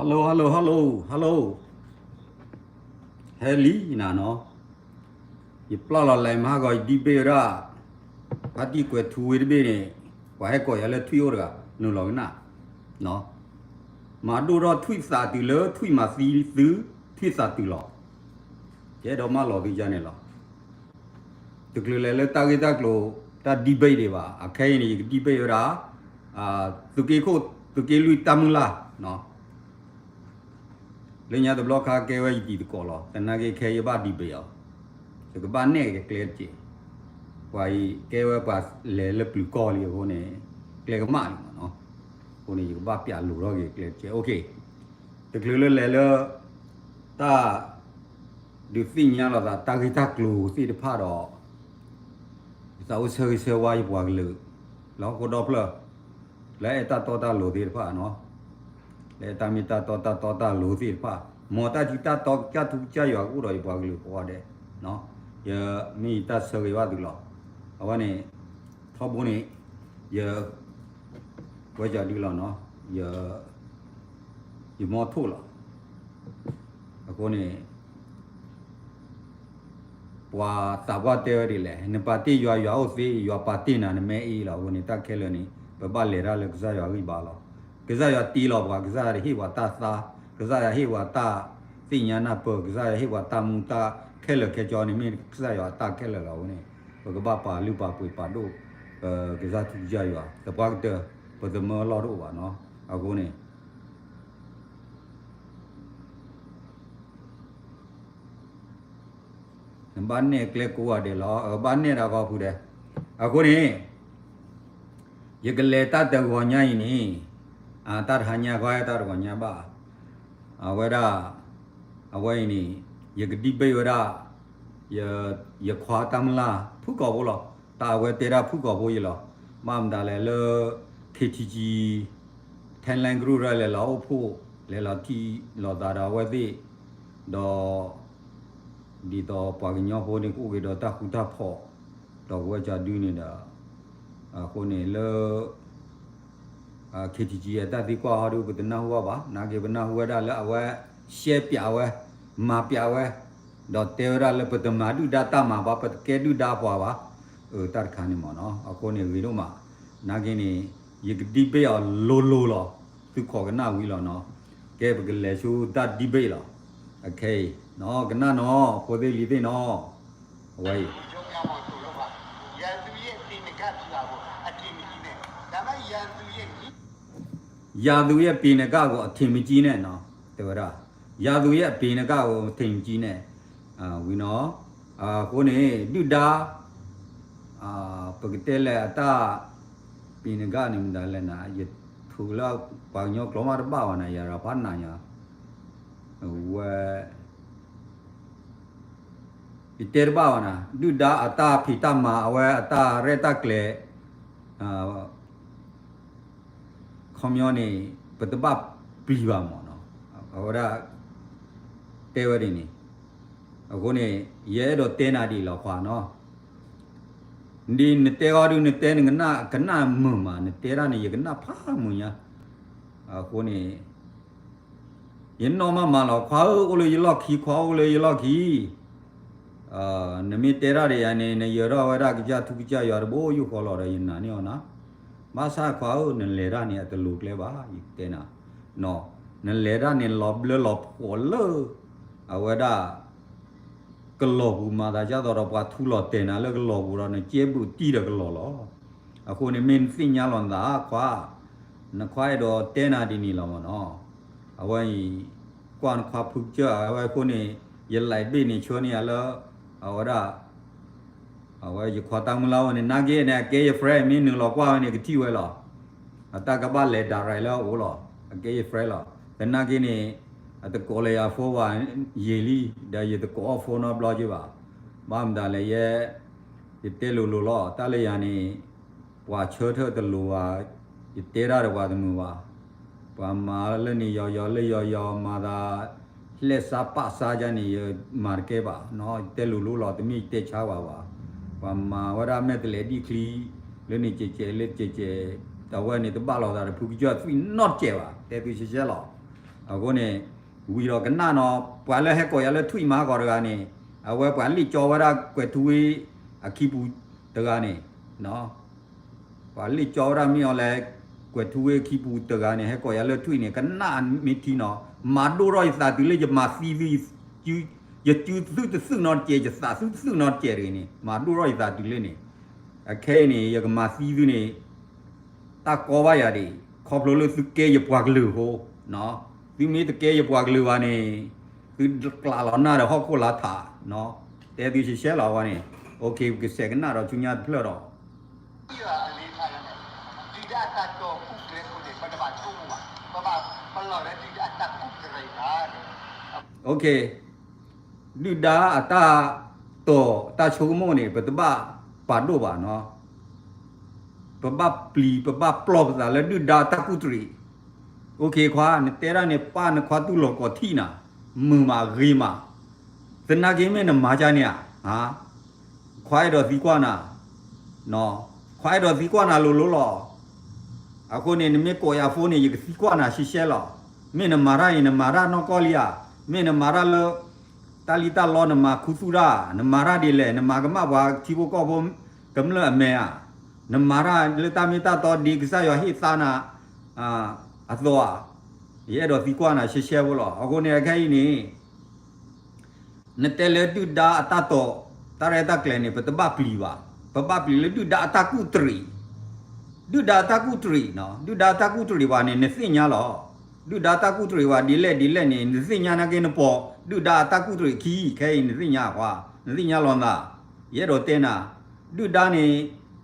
Hello hello hello hello, ဟဲလံနၤနီၤ, ယပျၢ်လီၤလဲၤမဟါဂီၤ ယ debate ဝဲဒၣ် ဖါတံၢ်ကွဲးထူဝ့တဘ့ၣ်န့ၣ်, ပှၤဟဲကိးယၤလၢထွံၣ်အိၣ်တဂၤ နုာ်လီၤကနၣ်, မၤဒိၣ်ထီၣ်ထွံၣ်သးတုၤလၢထွံၣ်မၤသံသု ထွံၣ်သးတုၤလီၤ, ယအဲၣ်ဒိးမၢလီၤသုယၤန့ၣ်လီၤ. တချုးလဲၤလၢတၢ်ဂ့ၢ်တၢ်ကျိၤ တၢ် debate ဒံးဘၣ်, အခဲအံၤန့ၣ် ယက debate ဝဲဒၣ် သုးက့ခိၣ် သုးက့လွံၢ်တၢ်မုၢ်လၢ် လၢညါတဘျီခါကဲဝဲယတံၤသကိးလီၤ. သနာ်က့ခဲအံၤယဘၣ် debate အီၤ, ယကဘၣ်နဲၣ်က့ၤကျဲတက့ၢ်. ပှၤအံၤကဲဝဲပှၤလဲၤလၢပျုၤကီၢ်လံအဃိန့ၣ်, ကျဲကမၣ်လံမ့ၢ်နီၤ. အဃိန့ၣ် ယကဘၣ်ပျးလိာ်ထီၣ်က့ၤကျဲတက့ၢ်. တချုးလၢလဲၤလၢ တၢ် ဒုးသ့ၣ်ညါလိာ်သးတၢ်ဂ့ၢ်တၢ်ကျိၤသ့ၣ်တဖၣ်ဒီး ယသးအိၣ်ဆၢဂ့ၤဆၢဝါယပှၤကလုာ် လၢဟီၣ်ခိၣ်ဒီဖျၢၣ် လၢအဲၣ်တၢ်တီတၢ်လိၤသ့ၣ်တဖၣ်နီၤ, လၢအဲၣ်တၢ်မ့ၢ်တၢ်တီတၢ်တီတၢ်လိၤသ့ၣ်တဖၣ်, မ်တၢ်ထံတၢ်တီကစၢ်ထူကစၢ်ယွၤကအိၣ်ဒီးယပှၤကလုာ်ကိးဂၤဒဲး, ယမ့ၢ်ယတၢ်ဆၢဂ့ၤဘၣ်သုလီၤ. အဝဲန့ၣ် ထီဘိန့ၣ် ယ ဝဲကဒုလီၤနီၤ, ယ ယမီထိၣ်လီၤ. အဃိန့ၣ် ပှၤသးပှၢ်တဲဝဲဒ်လဲၣ်, နပာ်တ့ၢ်ယွၤ ယွၤအိၣ်သ့, ယွၤပာ်တ့ၢ်နၤ နမ့ၢ်အ့ၣ်လီၤ. အဃိန့ၣ် တၢ်ခဲလၢာ်န့ၣ် ပဘၣ်လဲၤတၢ်လၢကစၢ်ယွၤဂံၢ်ဘါလီၤ. ကစၢ်ယွၤတ့လီၤပှၤ, ကစၢ်ယွၤဟ့ၣ်ပှၤတၢ်သါ, ကစၢ်ယွၤဟ့ၣ်ပှၤတၢ်သ့ၣ်ညါနၢ်ပၢၢ်, ကစၢ်ယွၤဟ့ၣ်ပှၤတၢ်မူတၢ်ခဲလၢာ်ခဲဆ့န့ၣ် မ့ၢ်ကစၢ်ယွၤအတၢ်ခဲလၢာ်လီၤ. အဃိန့ၣ် ပကဘၣ်ပာ်လုၢ်ပာ်ပှ့ၤပာ်ဒိၣ် ကစၢ်ထူကစၢ်ယွၤ, သပှၢ်ကတၢၢ် ပသမၢလီၢ်တအိၣ်ဘၣ်နီၤ. အဃိန့ၣ် နဘၣ်နဲၣ်ကျဲကိးဂၤဒဲးလီၤ, အဘၣ်နဲၣ်ဒၣ်ဂီၤဖုဒဲး. အဃိန့ၣ် ယကလဲၤတၢ်တဂီၤညါအံၤန့ၣ်, တၢ်တဟါညါခီ တၢ်တဂီၤညါဘၣ်. အဝဲဒၣ် အဝဲအံၤန့ၣ် ယက debate ဝဲဒၣ် ယခွါတၢ်မုၢ်လၢ် ဖုၣ်ကိာ်ဖိလီၤ. တၢ်အဝဲတဲဒၣ်ဖုၣ်ကိာ်ဖိယလီၤ. ဘၣ်မတၤလဲၣ်လၢ KTG Thailand Group လဲၤလီၤအိၣ်ဖှိၣ် လဲၤလီၤထံၣ်လိာ်သးဒီးအဝဲသ့ၣ်, ဒီး ဒ်သိးပှၤကညီဖိန့ၣ် ကအိၣ်က့ၤဒီးတၢ်ဃူတၢ်ဖိး, ဒီးကဝဲကဒုန့ၣ်ဒီး အဃိန့ၣ်လၢ KTG အတၢ်သံကွၢ်ဟီဒု ပတနၢ်ဟူဘၣ်ဘၣ်. နာ်က့ပနၢ်ဟူဝဲဒၣ်လၢအဝဲ ရှဲပျးဝဲ, မၤပျးဝဲ, ဒီးတဲဝဲဒၣ်လၢပတမၤဒုၣ်ဒါတၢ်မၤဘၣ်, ပတကဲဒုၣ်ဒါပှၤဘၣ်. အတၢ်တခါန့ၣ်မ့ၢ်နီၤ. အဃိန့ၣ်ဂ့ၤဒိၣ်မး. နာ်က့န့ၣ် ယက debate အီၤလိၤလိၤလီၤ. သုခိးကနၣ်ဝံၤလီၤနီၤ. ကဲပကလဲၤဆူတၢ် debate လီၤ. အခဲအံၤ ကနၣ်နီၤ ဖိသ့ၣ်လံၤသ့ၣ်နီၤ. အဝဲအံၤ ယၤသူးယဲၢ်ပ့ၤနကၣ်ကအိၣ်အထံးမကံနဲၣ်, တဲဝဲဒၣ် ယၤသူးယဲၢ်ပ့ၤနကၣ်ကအိၣ်အထံးမကံနဲၣ်, ဝံၤနီၤ. အဃိန့ၣ် ဒုၣ်ဒါ ပကတဲလဲၣ်အတၢ်ပ့ၤနကၣ်န့ၣ်မတၤလဲၣ်နၤ, ယထုးလၢပှၤကညီကျိာ်မးတဘၣ်ဘၣ်နၤ, ယၤရဖးနၤညါ, ဝဲ ယတဲတဘၣ်ဘၣ်နၤ, ဒုၣ်ဒါအတၢ်ဖံးတၢ်မၤ အဝဲအတၢ်ရဲၣ်တၢ်ကျဲၤ ခီပညီန့ၣ် ပတဘၣ်ပျံၤဘၣ်မ့ၢ်နီၤ. အဝဲဒၣ် တဲဝဲဒ်န့ၣ်. အဃိန့ၣ် ယအဲၣ်ဒိးတဲနၤဒ်အံၤလီၤခွါနီၤ. ဒ်နတဲဂီၢ်ဒု နတဲနကနၣ် ကနၣ်မုာ်မး, နတဲဒၣ်န့ၣ် ယကနၣ်ဖးမုာ်ညါ. အဃိန့ၣ် ယနီၢ်မးမးလီၤ, ခွါဧၢ အိၣ်လၢယလီၢ်ခံ, ခွါအိၣ်လၢယလီၢ်ခံ. နမ့ၢ်တဲတၢ်ဒီးယၤန့ၣ် နယၢၤထီၣ်ဝဲဒၣ်ကစၢ်ထူကစၢ်ယွၤတဘိယူၢ်ဃီလီၤဒီး ယနာ်န့ၢ်အီၤနၤ. ဘၣ်ဆၣ်ခွါဧၢ နလဲၤတၢ်န့ၣ် အတလိၤကျဲဘၣ် ယတဲနၤ. နလဲၤတၢ်န့ၣ် လီၤဘျၢလီၤဖှီၣ်လၢ အဝဲဒၣ် ကလီၢ်ပူၤမၤသးဒ်သိးဒီး ပှၤထူလီၤတဲာ်နၤလၢကလီၢ်ပူၤဒီး နကဲဘူးတံၢ်ဒီးကလီၢ်လီၤ. အဃိန့ၣ် မ့ၢ်နသ့ၣ်ညါလီၤနသးခွါ, နခွါအဲၣ်ဒိးတဲနၤဒ်န့ၣ်လီၤမ့ၢ်နီၤ. အဝဲအံၤ ကွၢ်နခွါဖုကစၢၢ် အဝဲအဃိန့ၣ် ယလဲၤဘ့ၣ်န့ၣ်ဆှၢန့ၢ်ယၤလၢ အဝဲဒၣ် အဝဲယခွါတၢ်မုၢ်လၢ်ဝဲန့ၣ် နာ်က့န့ၣ် အကဲယ friend မ့ၢ်နုာ်လီၤကွၢ်ဝဲန့ၣ် ကထံၣ်ဝဲလီၤ. အတၢ်ကဘၣ်လဲၤ direct လၢအအိၣ်လီၤ. အကဲယ friend လီၤ. သနာ်က့န့ၣ် အတကိးလၢယၤ phone ဘၣ် ယံာ်လံ ဒီးယတကိးအီၤ phone နီတဘျီက့ဘၣ်. ဘၣ်မတၤလဲၣ် ယဲ ယတဲလိၤလိၤလီၤ. တၢ်လၢယၤန့ၣ် ပှၤဆၢထၢၣ်တလိၤဘၣ်, ယတဲတၢ်ဒီးပှၤတမုာ်ဘၣ်. ပှၤမၤလၢန့ၣ်ယီၤယီၤလၢယီၤယီၤ မၤသး လှဲၣ်စါပာ်စါယါန့ၣ် ယမၤတကဲဘၣ်နီၤ. ယတဲလိၤလိၤလီၤ တမ့ၢ်ယတဲဆါဝဲဘၣ်. ပှၤမၤဝဲဒၣ်မဲာ်တလဲးဒံၣ်ချံ လၢန့ၣ်ကဲးကဲးလၢကဲးကဲး တဝဲန့ၣ်တဘၣ်လိာ်သးဒီးဖုကစၢၢ်သွံၣ်နီတစဲးဘၣ် တဲသုရှဲရှဲလီၤ. အဃိန့ၣ် ဝံၤဒီးကနၣ်နီၤ ပှၤလၢဟဲကိးယၤလၢထွံၣ်မၤဟးဂီၤတဂၤန့ၣ် အဝဲပှၤလ့ၣ်ကၠီဝဲဒၣ်ကွဲးထူဝ့အခံပူၤတဂၤန့ၣ် ပှၤလ့ၣ်ကၠီဝဲဒၣ်မ့ၢ်အီၤလဲၣ် ကွဲးထူဝ့ခံပူၤတဂၤန့ၣ် ဟဲကိးယၤလၢထွံၣ်န့ၣ် ကနၣ်မ့ၢ်ထံနီၤ မၤဒိၣ်ထီၣ်ယသးတုၤလၢယမၤသံသု ယစုသုတသုၣ်နီတကဲး ယသးသုတသုၣ်နီတကဲးတဂ့ၤန့ၣ် မၤဒိၣ်ထီၣ်ယသးတုၤလၢန့ၣ် အခဲအံၤန့ၣ် ယကမၤသံသုန့ၣ် တၢ်ကီဘၣ်ယၤဒံး ခီဖျိလၢသုကဲယပှၤကလုာ်အဃိ သုမ့ၢ်တကဲယပှၤကလုာ်ဘၣ်န့ၣ် သုကျးလီၤနၢ်ဒီးဟီၣ်ခိၣ်လါထး တဲသုရှဲရှဲလီၤဝဲန့ၣ် ကစဲးကနၣ်ဒီးဆူညါတဖျၢၣ်ဒီး ဒုၣ်ဒါအတၢ်တိာ် ဒုၣ်ဒါအတၢ်တိာ် တၢ်ဆိကမိၣ်န့ၣ် ပတဘၣ်ပာ်ဒိၣ်ဘၣ်နီၤ ပဘၣ်ပျံၤ ပဘၣ်ပျီၢ်ပသးလၢဒုၣ်ဒါတၢ်ကူၣ်တရံး အိၣ်ခ့ခွါ နတဲဒၣ်န့ၣ် ပၢ်နခွါတူၢ်လိာ်ကိးထံၣ်နၤ မုာ်မးဂ့ၤမး သနာ်က့မ့ၢ်နမၤကၢ်န့ၣ်ဧါ ခွါအဲၣ်ဒိးသံကွၢ်နၤ ခွါအဲၣ်ဒိးသံကွၢ်နၤလိၤလိၤလီၤ အဃိန့ၣ် နမ့ၢ်ကိးယၤဖိန့ၣ် ယကသံကွၢ်နၤရှဲရှဲလီၤ မ့ၢ်နမၤတၢ်အံၤ နမၤတၢ်နီၢ်ကီၢ်လံဧါ မ့ၢ်နမၤတၢ်လၢ တၢ်လံၣ်တၢ်လီ နမၤခူသူၣ်တၢ် နမၤတၢ်ဒ်လဲၣ် နမၤကမၣ်ပှၤထံဖိကီၢ်ဖိကမျၢၢ်အမဲာ်ဧါ နမၤတၢ်လၢတၢ်မ့ၢ်တၢ်တီဒ်ကစၢ်ယွၤဟ့ၣ်သါနၤ အသိးဧါ ယအဲၣ်ဒိးသံကွၢ်နၤရှဲရှဲဖိလီၤ အဃိန့ၣ် အခဲအံၤန့ၣ် နတဲလၢဒုၣ်ဒါအတၢ်တိာ် တၢ်ရဲၣ်တၢ်ကျဲၤန့ၣ် ပတဘၣ်ပျံၤဘၣ် ပဘၣ်ပျံၤလၢဒုၣ်ဒါအတၢ်ကူၣ်တရံး ဒုၣ်ဒါအတၢ်ကူၣ်တရံး ဒုၣ်ဒါအတၢ်ကူၣ်တရံးဘၣ်န့ၣ် နသ့ၣ်ညါလီၤ ဒုၣ်ဒါအတၢ်ကူၣ်တရံးဘၣ်ဒ်လဲၣ်ဒ်လဲၣ်န့ၣ် နသ့ၣ်ညါနာ်က့နပိာ် ဒုၣ်ဒါအတၢ်ကူၣ်တရံးခံ ခဲအံၤနသ့ၣ်ညါ နသ့ၣ်ညါလီၤနသး ယအဲၣ်ဒိးတဲနၤ ဒုၣ်ဒါန့ၣ်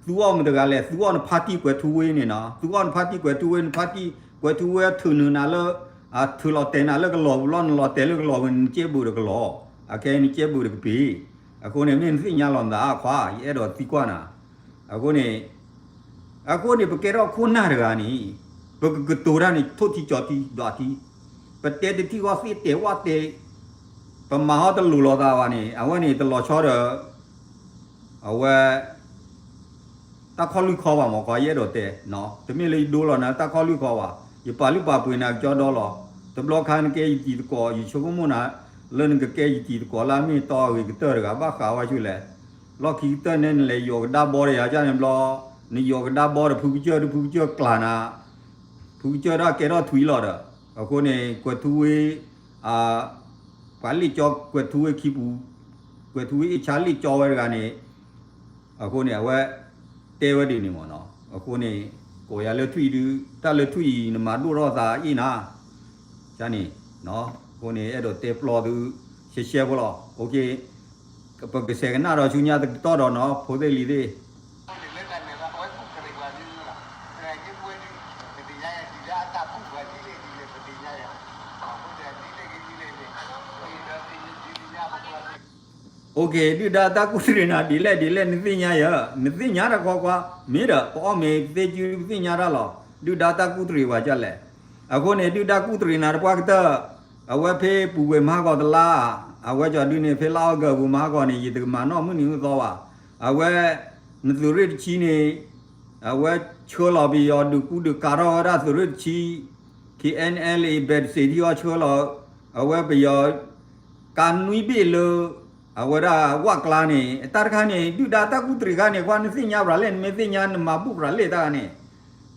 သူအီၣ်မတၤတဂၤလဲၣ် သူအီၣ်နဖါတံၢ်ကွဲးထူဝ့န့ၣ်နီၤ သူအီၣ်နဖါတံၢ်ကွဲးထူဝ့ နဖါတံၢ်ကွဲးထူဝ့ထုးနုာ်နၤလၢ ထုးလီၤတဲာ်နၤလၢကလီၤပူၤလီၤ နလီၤတဲာ်လၢကလီၤပူၤ နကဲဘုးဒီးကလီၤ အခဲအံၤနကဲဘုးဒီးကပ့ၤ အဃိန့ၣ် မ့ၢ်နသ့ၣ်ညါလီၤနသးခွါ ယအဲၣ်ဒိးသံကွၢ်နၤ အဃိန့ၣ် အဃိန့ၣ် ပကဲထီၣ်ခိၣ်နၢ်တဂၤန့ၣ် ပကကတိၤတၢ်န့ၣ် ထိၣ်ထံကၠီၤထံဒွးထံ ပတဲတထံၣ်ဃီသ့ၣ်တဲာ်ဝဲတဲာ် ပမၤဟီတလိၤလိာ်သးဘၣ်န့ၣ် အဝဲန့ၣ်တလီၤဆီဒီး အဝဲ တၢ်ခီၣ်လွံၢ်ခီဘၣ်မ့ၢ်ခွါ ယအဲၣ်ဒိးတဲ တမ့ၢ်လၢယဒိလီၤနၤတၢ်ခီၣ်လွံၢ်ခီဘၣ် ယပာ်လုၢ်ပာ်ပှ့ၤနၤကကၠီဒီလီၤ တဘျီခါနကဲယတံၤသကိး ယဆိကမိၣ်နၤ လၢနကကဲယတံၤသကိးလၢအမ့ၢ်တီအဂ့ၤကတၢၢ်တဂၤ ဘၣ်ဃးဝဲဆူလဲၣ် လီၢ်ခံကတၢၢ်န့ၣ် နလဲၤယိးကဒါဘီဒီးယၤန့ၣ်ဘျီ နယိးကဒါဘီဒီးဖုကစၢၢ်ဒုးဖုကစၢၢ်ကျးနၤ ဖုကစၢၢ်ဒၣ်ကဲထီၣ်ထွံလီၤဒီး အဃိန့ၣ် ကွဲးထူဝ့ ပှၤလ့ၣ်ကၠီကွဲးထူဝ့ခံပူၤ ကွဲးထူဝ့အ့ၣ်ဆါလ့ၣ်ကၠီဝဲတဂၤန့ၣ် အဃိန့ၣ် အဝဲတဲဝဲဒ်န့ၣ်မ့ၢ်နီၤ အဃိန့ၣ် ကိးယၤလၢထွံၣ်ဒုး တၢ်လၢထွံၣ်အံၤ နမၤဒိၣ်ထီၣ်သးအ့ၣ်နၤ န့ၣ် အဃိန့ၣ် အဲၣ်ဒိးတဲပျီသု ရှဲရှဲဖိလီၤ ပကစဲးကနၣ်ဒီးဆူညါတကတီၢ်ဒီးနီၤ ဖိသ့ၣ်လံၤသ့ၣ် အိၣ်က့ၤ ဒုၣ်ဒါတၢ်ကူၣ်တရံးနၤဒ်လဲၣ်ဒ်လဲၣ် နသ့ၣ်ညါယၤ နသ့ၣ်ညါတၢ်ကွၢ်ကွၢ် မ့ၢ်ဒီး ပအီၣ်မ့ၤသ့ကၠူ ပသ့ၣ်ညါတၢ်လီၤ ဒုၣ်ဒါတၢ်ကူၣ်တရံးဝဲဒ်လဲၣ် အဃိန့ၣ် ဒုၣ်ဒါကူၣ်တရံးနၤတပှၢ်ကတၢၢ် အဝဲဖဲပူၤကွံာ်မၤဟးဂီၤတလါ အဝဲကီၤဒုန့ၣ် ဖဲလါအီကူးပူၤမၤဟးဂီၤန့ၣ် ယတကမၤနီၣ်မုၢ်နံၤမုၢ်သီဘၣ် အဝဲ နသုးရ့ၣ်တဆံန့ၣ် အဝဲဆှၢလီၤပယီၤဒုးကူဒုးကၤထီၣ်ဝဲဒၣ်သုးရ့ၣ်တဆံ KNLA ဘဲးတစ့းထံအီၤဆှၢလီၤ အဝဲပယီၤ ကါနွံဘ့ၣ်လၢ အဝဲဒၣ်ဝၣ်ကျါန့ၣ် တၢ်တခါန့ၣ် ဒုၣ်ဒါတၢ်ကူၣ်တရံးခါန့ၣ် ကွၢ်နသ့ၣ်ညါပှၤလဲၣ် နမ့ၢ်သ့ၣ်ညါနမၤဘူၣ်ပှၤလဲၣ်တၢ်န့ၣ်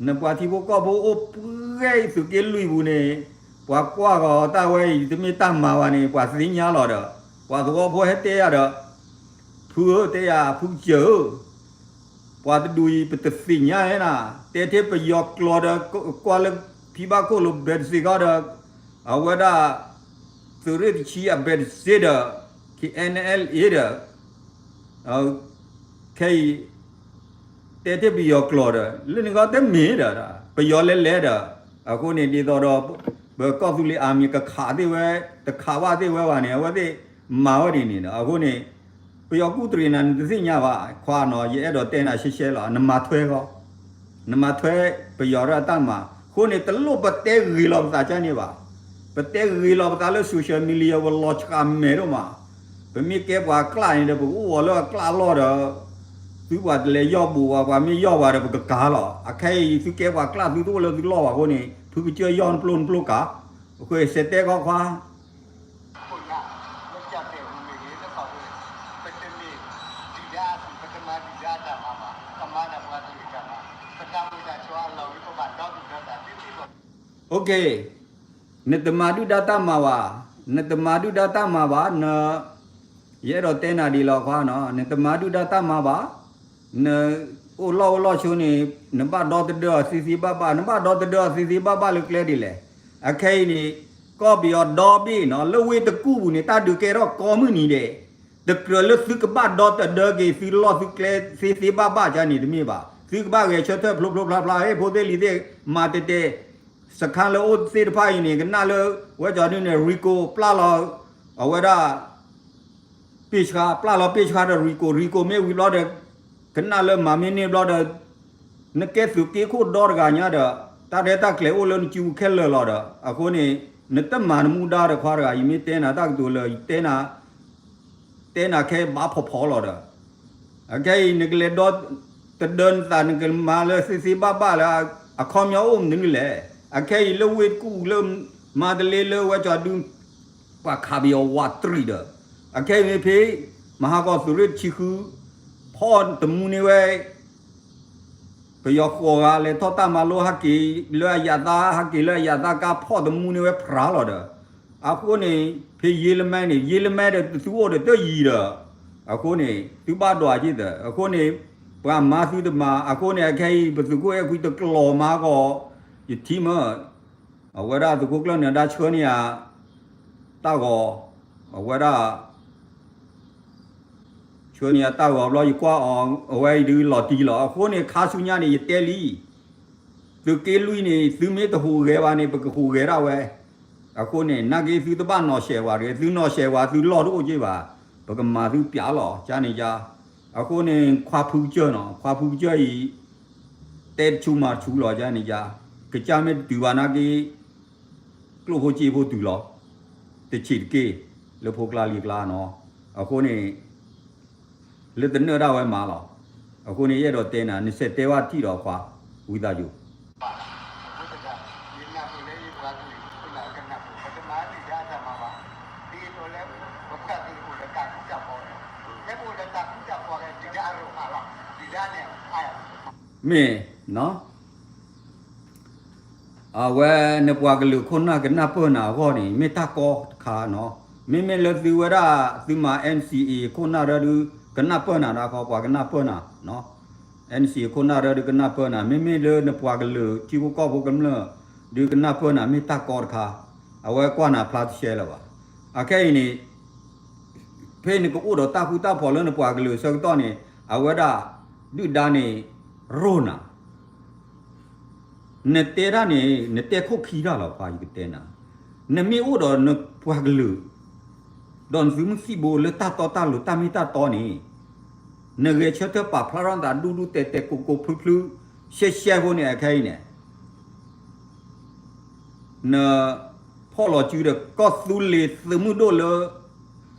နပှၤထံဖိကီၢ်ဖိအိၣ်ပှဲၤသုးက့လွံၢ်ပူၤန့ၣ် ပှၤကွၢ်ဂီၤတၢ်ဝဲအံၤ တမ့ၢ်တၢ်မၤဘၣ်န့ၣ် ပှၤသ့ၣ်ညါလီၤဒီး ပှၤသဝီဖိဟဲတဲယၤဒီး ဖုဧၢ တဲယၤ ဖုကစၢၢ်ဧၢ ပှၤတဒူၣ်အံၤ ပတသ့ၣ်ညါန့ၣ် တဲထဲပယီၤကျိာ်ဒီး ကွၢ်လၢဖံဘၣ်ခိၣ်လိၤဘဲးတစ့းခီဒီး အဝဲဒၣ် သုးရ့ၣ်တဆံအဘဲးတစ့းဒီး KNLA ဒီး ခဲအံၤ တဲထဲပယီၤကျိာ်ဒီး လၢန့ၣ်ခီတမ့ၢ်ဒီး ပယီၤလဲၤလဲၤဒီး အဃိန့ၣ် ဒ်သိးဒီး ပကီၢ်သူလ့ၤအမံၤကခးသ့ၣ်ဝဲ တခးဘၣ်သ့ၣ်ဝဲဘၣ်န့ၣ် အဝဲသ့ၣ်မၤဝဲဒ်န့ၣ်ဒီး အဃိန့ၣ် ပယီၤကူၣ်တရံးနၤ နတသ့ၣ်ညါဘၣ် ခွါနီၤ ယအဲၣ်ဒိးတဲနၤရှဲရှဲလီၤ နမၤထွဲဃီ နမၤထွဲပယီၤဒၣ်တၢ်မၤ အဃိန့ၣ် တလိၣ်ပတဲဂ့ၤလီၤပသးကန့ၣ်ဘၣ် ပတဲဂ့ၤလီၤပသးလၢ social media ပလီၤဆှးမဲာ်ဒိၣ်မး ပမ့ၢ်ကဲပှၤကျၣ်န့ၣ်ဒီး ပကအိၣ်ဝီၤလၢအကျၣ်လီၢ်ဒီး သုပှၤတလဲၤယီၢ်ဘူးဘၣ် ပှၤမ့ၢ်ယီၢ်ဘၣ်ဒီး ပကကၤလီၤ အခဲအံၤ သုကဲပှၤကျၣ်သုတအိၣ်လၢသုလီၢ်ဘၣ်အဃိန့ၣ် ဖုကစၢၢ်ယီၢ်နပျိၢ်နပျိၢ်ကၤ ဃိစဲးတဲခီခွါ OK, နတမၤဒုၣ်ဒါတၢ်မၤဘၣ်, နတမၤဒုၣ်ဒါတၢ်မၤဘၣ်, န, ယအဲၣ်ဒိးတဲနၤဒ်လီၤခွါနီၤ, နတမၤဒုၣ်ဒါတၢ်မၤဘၣ်, နအိၣ်လီၢ်အိၣ်လီၢ်ဆိန့ၣ် နဘၣ်ဒီသဒၢအီၤသ့သ့ဘၣ်ဘၣ်, နဘၣ်ဒီသဒၢအီၤသ့သ့ဘၣ်ဘၣ်လၢကျဲဒ်လဲၣ်. အခဲအံၤန့ၣ် ကီၢ်ပယီၤဒီဘ့ၣ်နီၤ, လၢဝ့ၢ်တကူၣ်ပူၤန့ၣ် တၢ်ဒုးကဲထီၣ်ကိးမုၢ်နံၤဒဲး, တကြၢးလၢသုကဘၣ်ဒီသဒၢက့ၤသုလီၢ်သုကျဲသ့သ့ဘၣ်ဘၣ်ကန့ၣ်တမ့ၢ်ဘၣ်, သုကဘၣ်ဂဲၤဆၢထၢၣ်ဖျိဖျိဖျါဖျါ, ဟ့ၣ်ဖိသ့ၣ်လံၤသ့ၣ် မၤတဲတဲ, စခါလၢအိၣ်သ့ၣ်တဖၣ်အံၤန့ၣ် ကနၣ်လၢဝဲကၠီဒုန့ၣ် ရံကိပျၢ်လီၤ, အဝဲဒၣ် ပ့ၢ်ဆှါ, ပျၢ်လီၤပ့ၢ်ဆှါဒီးရံကိ, ရံကိမ့ၢ်ဝံၤဘျီဒီး ကနၣ်လၢမၤမ့ၢ်န့ၢ်ဘျီဒီး နကဲသုးက့ခိၣ်ဒီတဂၤညါဒီး တၢ်ရဲၣ်တၢ်ကျဲၤအိၣ်လၢနစုပူၤခဲလၢာ်လီၤဒီး အဃိန့ၣ် နတမၤနမူဒါဒီးခွါတဂၤ, ယမ့ၢ်တဲနၤတၢ်ကတိၤလၢ ယတဲနၤ တဲနၤခဲဘၣ်ဖီဖီလီၤဒီး အခဲအံၤနကလဲၤဒီသဒၢနသး နကမၤလၢသ့သ့ဘၣ်ဘၣ်လၢ အခီပညီအိၣ်မနုၤလဲၣ်. အခဲအံၤလၢဝ့ၢ်တကူၣ်လၢ မါတလ့လၢဝဲကၠီဒု ပှၤခးပယီၤဝးတရံးဒီး အခဲအံၤမ့ၢ်ဖဲ မဟါကီၢ်သုးရ့ၣ်တဆံဃု ဖီၣ်တမူန့ၢ်ဝဲ ပယီၤဃိးဂၤလဲၤထီၣ်တၢ်မၤလိဟဲက့ၤလၢအယၤသး ဟဲက့ၤလၢအယၤသးကါ ဖီၣ်တမူန့ၢ်ဝဲဖြးလီၤဒီး အဃိန့ၣ် ဖဲယ့လမဲန့ၣ် ယ့လမဲဒီးသုအိၣ်ဒီးတယံၤဒီး အဃိန့ၣ် သုဘၣ်ဒွးက့ၤဒီး အဃိန့ၣ် ပှၤမၤသုတမၤ အဃိန့ၣ် အခဲအံၤ ပသုးခိၣ်အဲၣ်ခွံတကျိၤမၤကီး ယထံၣ်မ့ၢ် အဝဲဒၣ်သုးခိၣ်ကျၢၢ်နၢၤဒါဆှၢန့ၢ်ယၤ တၢ်ဂီၤ အဝဲဒၣ် ဆှၢန့ၢ်ယၤတၢ်ဂီၤဘျီ ယကွၢ်အီၤ အဝဲအံၤဒုးလီၤတံၢ်လီၤ. အဃိန့ၣ် ခါဆူညါန့ၣ် ယတဲလံ သုးက့လွံၢ်န့ၣ် သုမ့ၢ်တဟူးဂဲၤဘၣ်န့ၣ် ပကဟူးဂဲၤဒၣ်ဝဲ. အဃိန့ၣ် နာ်က့သုတဘၣ်နီၢ်ဆဲးဝဲတဂ့ၤ, သုနီၢ်ဆဲးဝဲ သုလီၢ်တအိၣ်က့ဘၣ်, ပကမၤသုပျးလီၤ ကန့ၣ်ယါ. အဃိန့ၣ် ခွါဖုကစၢၢ်နီၤ, ခွါဖုကစၢၢ်အံၤ တဲတဆူမၤတဆူလီၤ ကန့ၣ်ယါ. ကစၢ်မ့ၢ်တတုၤဘၣ်နာ်က့ ကျိၣ်ဖိစ့ဖိတုၤလီၤ. တဆံးတက့ၢ် လၢဖိကျါလံၤကျါနီၤ. အဃိန့ၣ် လၢတနၢၣ်ဒၣ်ဝဲမးလီၤ. အဃိန့ၣ် ယအဲၣ်ဒိးတဲနၤ နဆဲးတဲဘၣ်ထံၣ်ဒီးခွါ ဝံသးစူၤ မ့ၢ် အဝဲနပှၤကလုာ်ခိၣ်နၢ်ကနၢ်ပၢၢ်နၤအဂီၢ်န့ၣ် မ့ၢ်တၢ်ကီတခါနီၤ. မ့မ့ၢ်လၢသုဝဲဒၣ် သုမၤ NCA ခိၣ်နၢ်ရၢဒုး ကနၢ်ပၢၢ်နၤဒၣ်ခီ ပှၤကနၢ်ပၢၢ်နၤ NCA ခိၣ်နၢ်ရၢဒုးကနၢ်ပၢၢ်နၤ, မ့မ့ၢ်လၢနပှၤကလုာ် ထံဖိကီၢ်ဖိကမျၢၢ် ဒုးကနၢ်ပၢၢ်နၤ မ့ၢ်တၢ်ကီတခါ, အဝဲကွၢ်နၤဖျါတရှဲလၢၤဘၣ်. အခဲအံၤန့ၣ် ဖဲနကအိၣ်ဒီးတၢ်ဃူတၢ်ဖိးလၢနပှၤကလုာ်အဆၢကတီၢ်န့ၣ် အဝဲဒၣ် ဒုၣ်ဒါန့ၣ် ရိၣ်နၤ နတဲတၢ်န့ၣ် နတဲခိၣ်ခံတၢ်လီၤ ပှၤယကတဲနၤ, နမ့ၢ်အိၣ်ဒီးနပှၤကလုာ် ဒီးနသုးမုၢ်သံၣ်ဘိလၢတၢ်တီတၢ်လိၤတၢ်မ့ၢ်တၢ်တီန့ၣ် နဂဲၤဆၢထၢၣ်ပာ်ဖျါထီၣ်နသးဒူဒူတဲာ်တဲာ်ကိးကိးဖျုဖျု ရှဲရှဲဖိန့ၣ် အခဲအံၤန့ၣ် နဖီၣ်လီၤစုဒီးကီၢ်သူလ့ၤသုးမုၢ်ဒိၣ်လၢ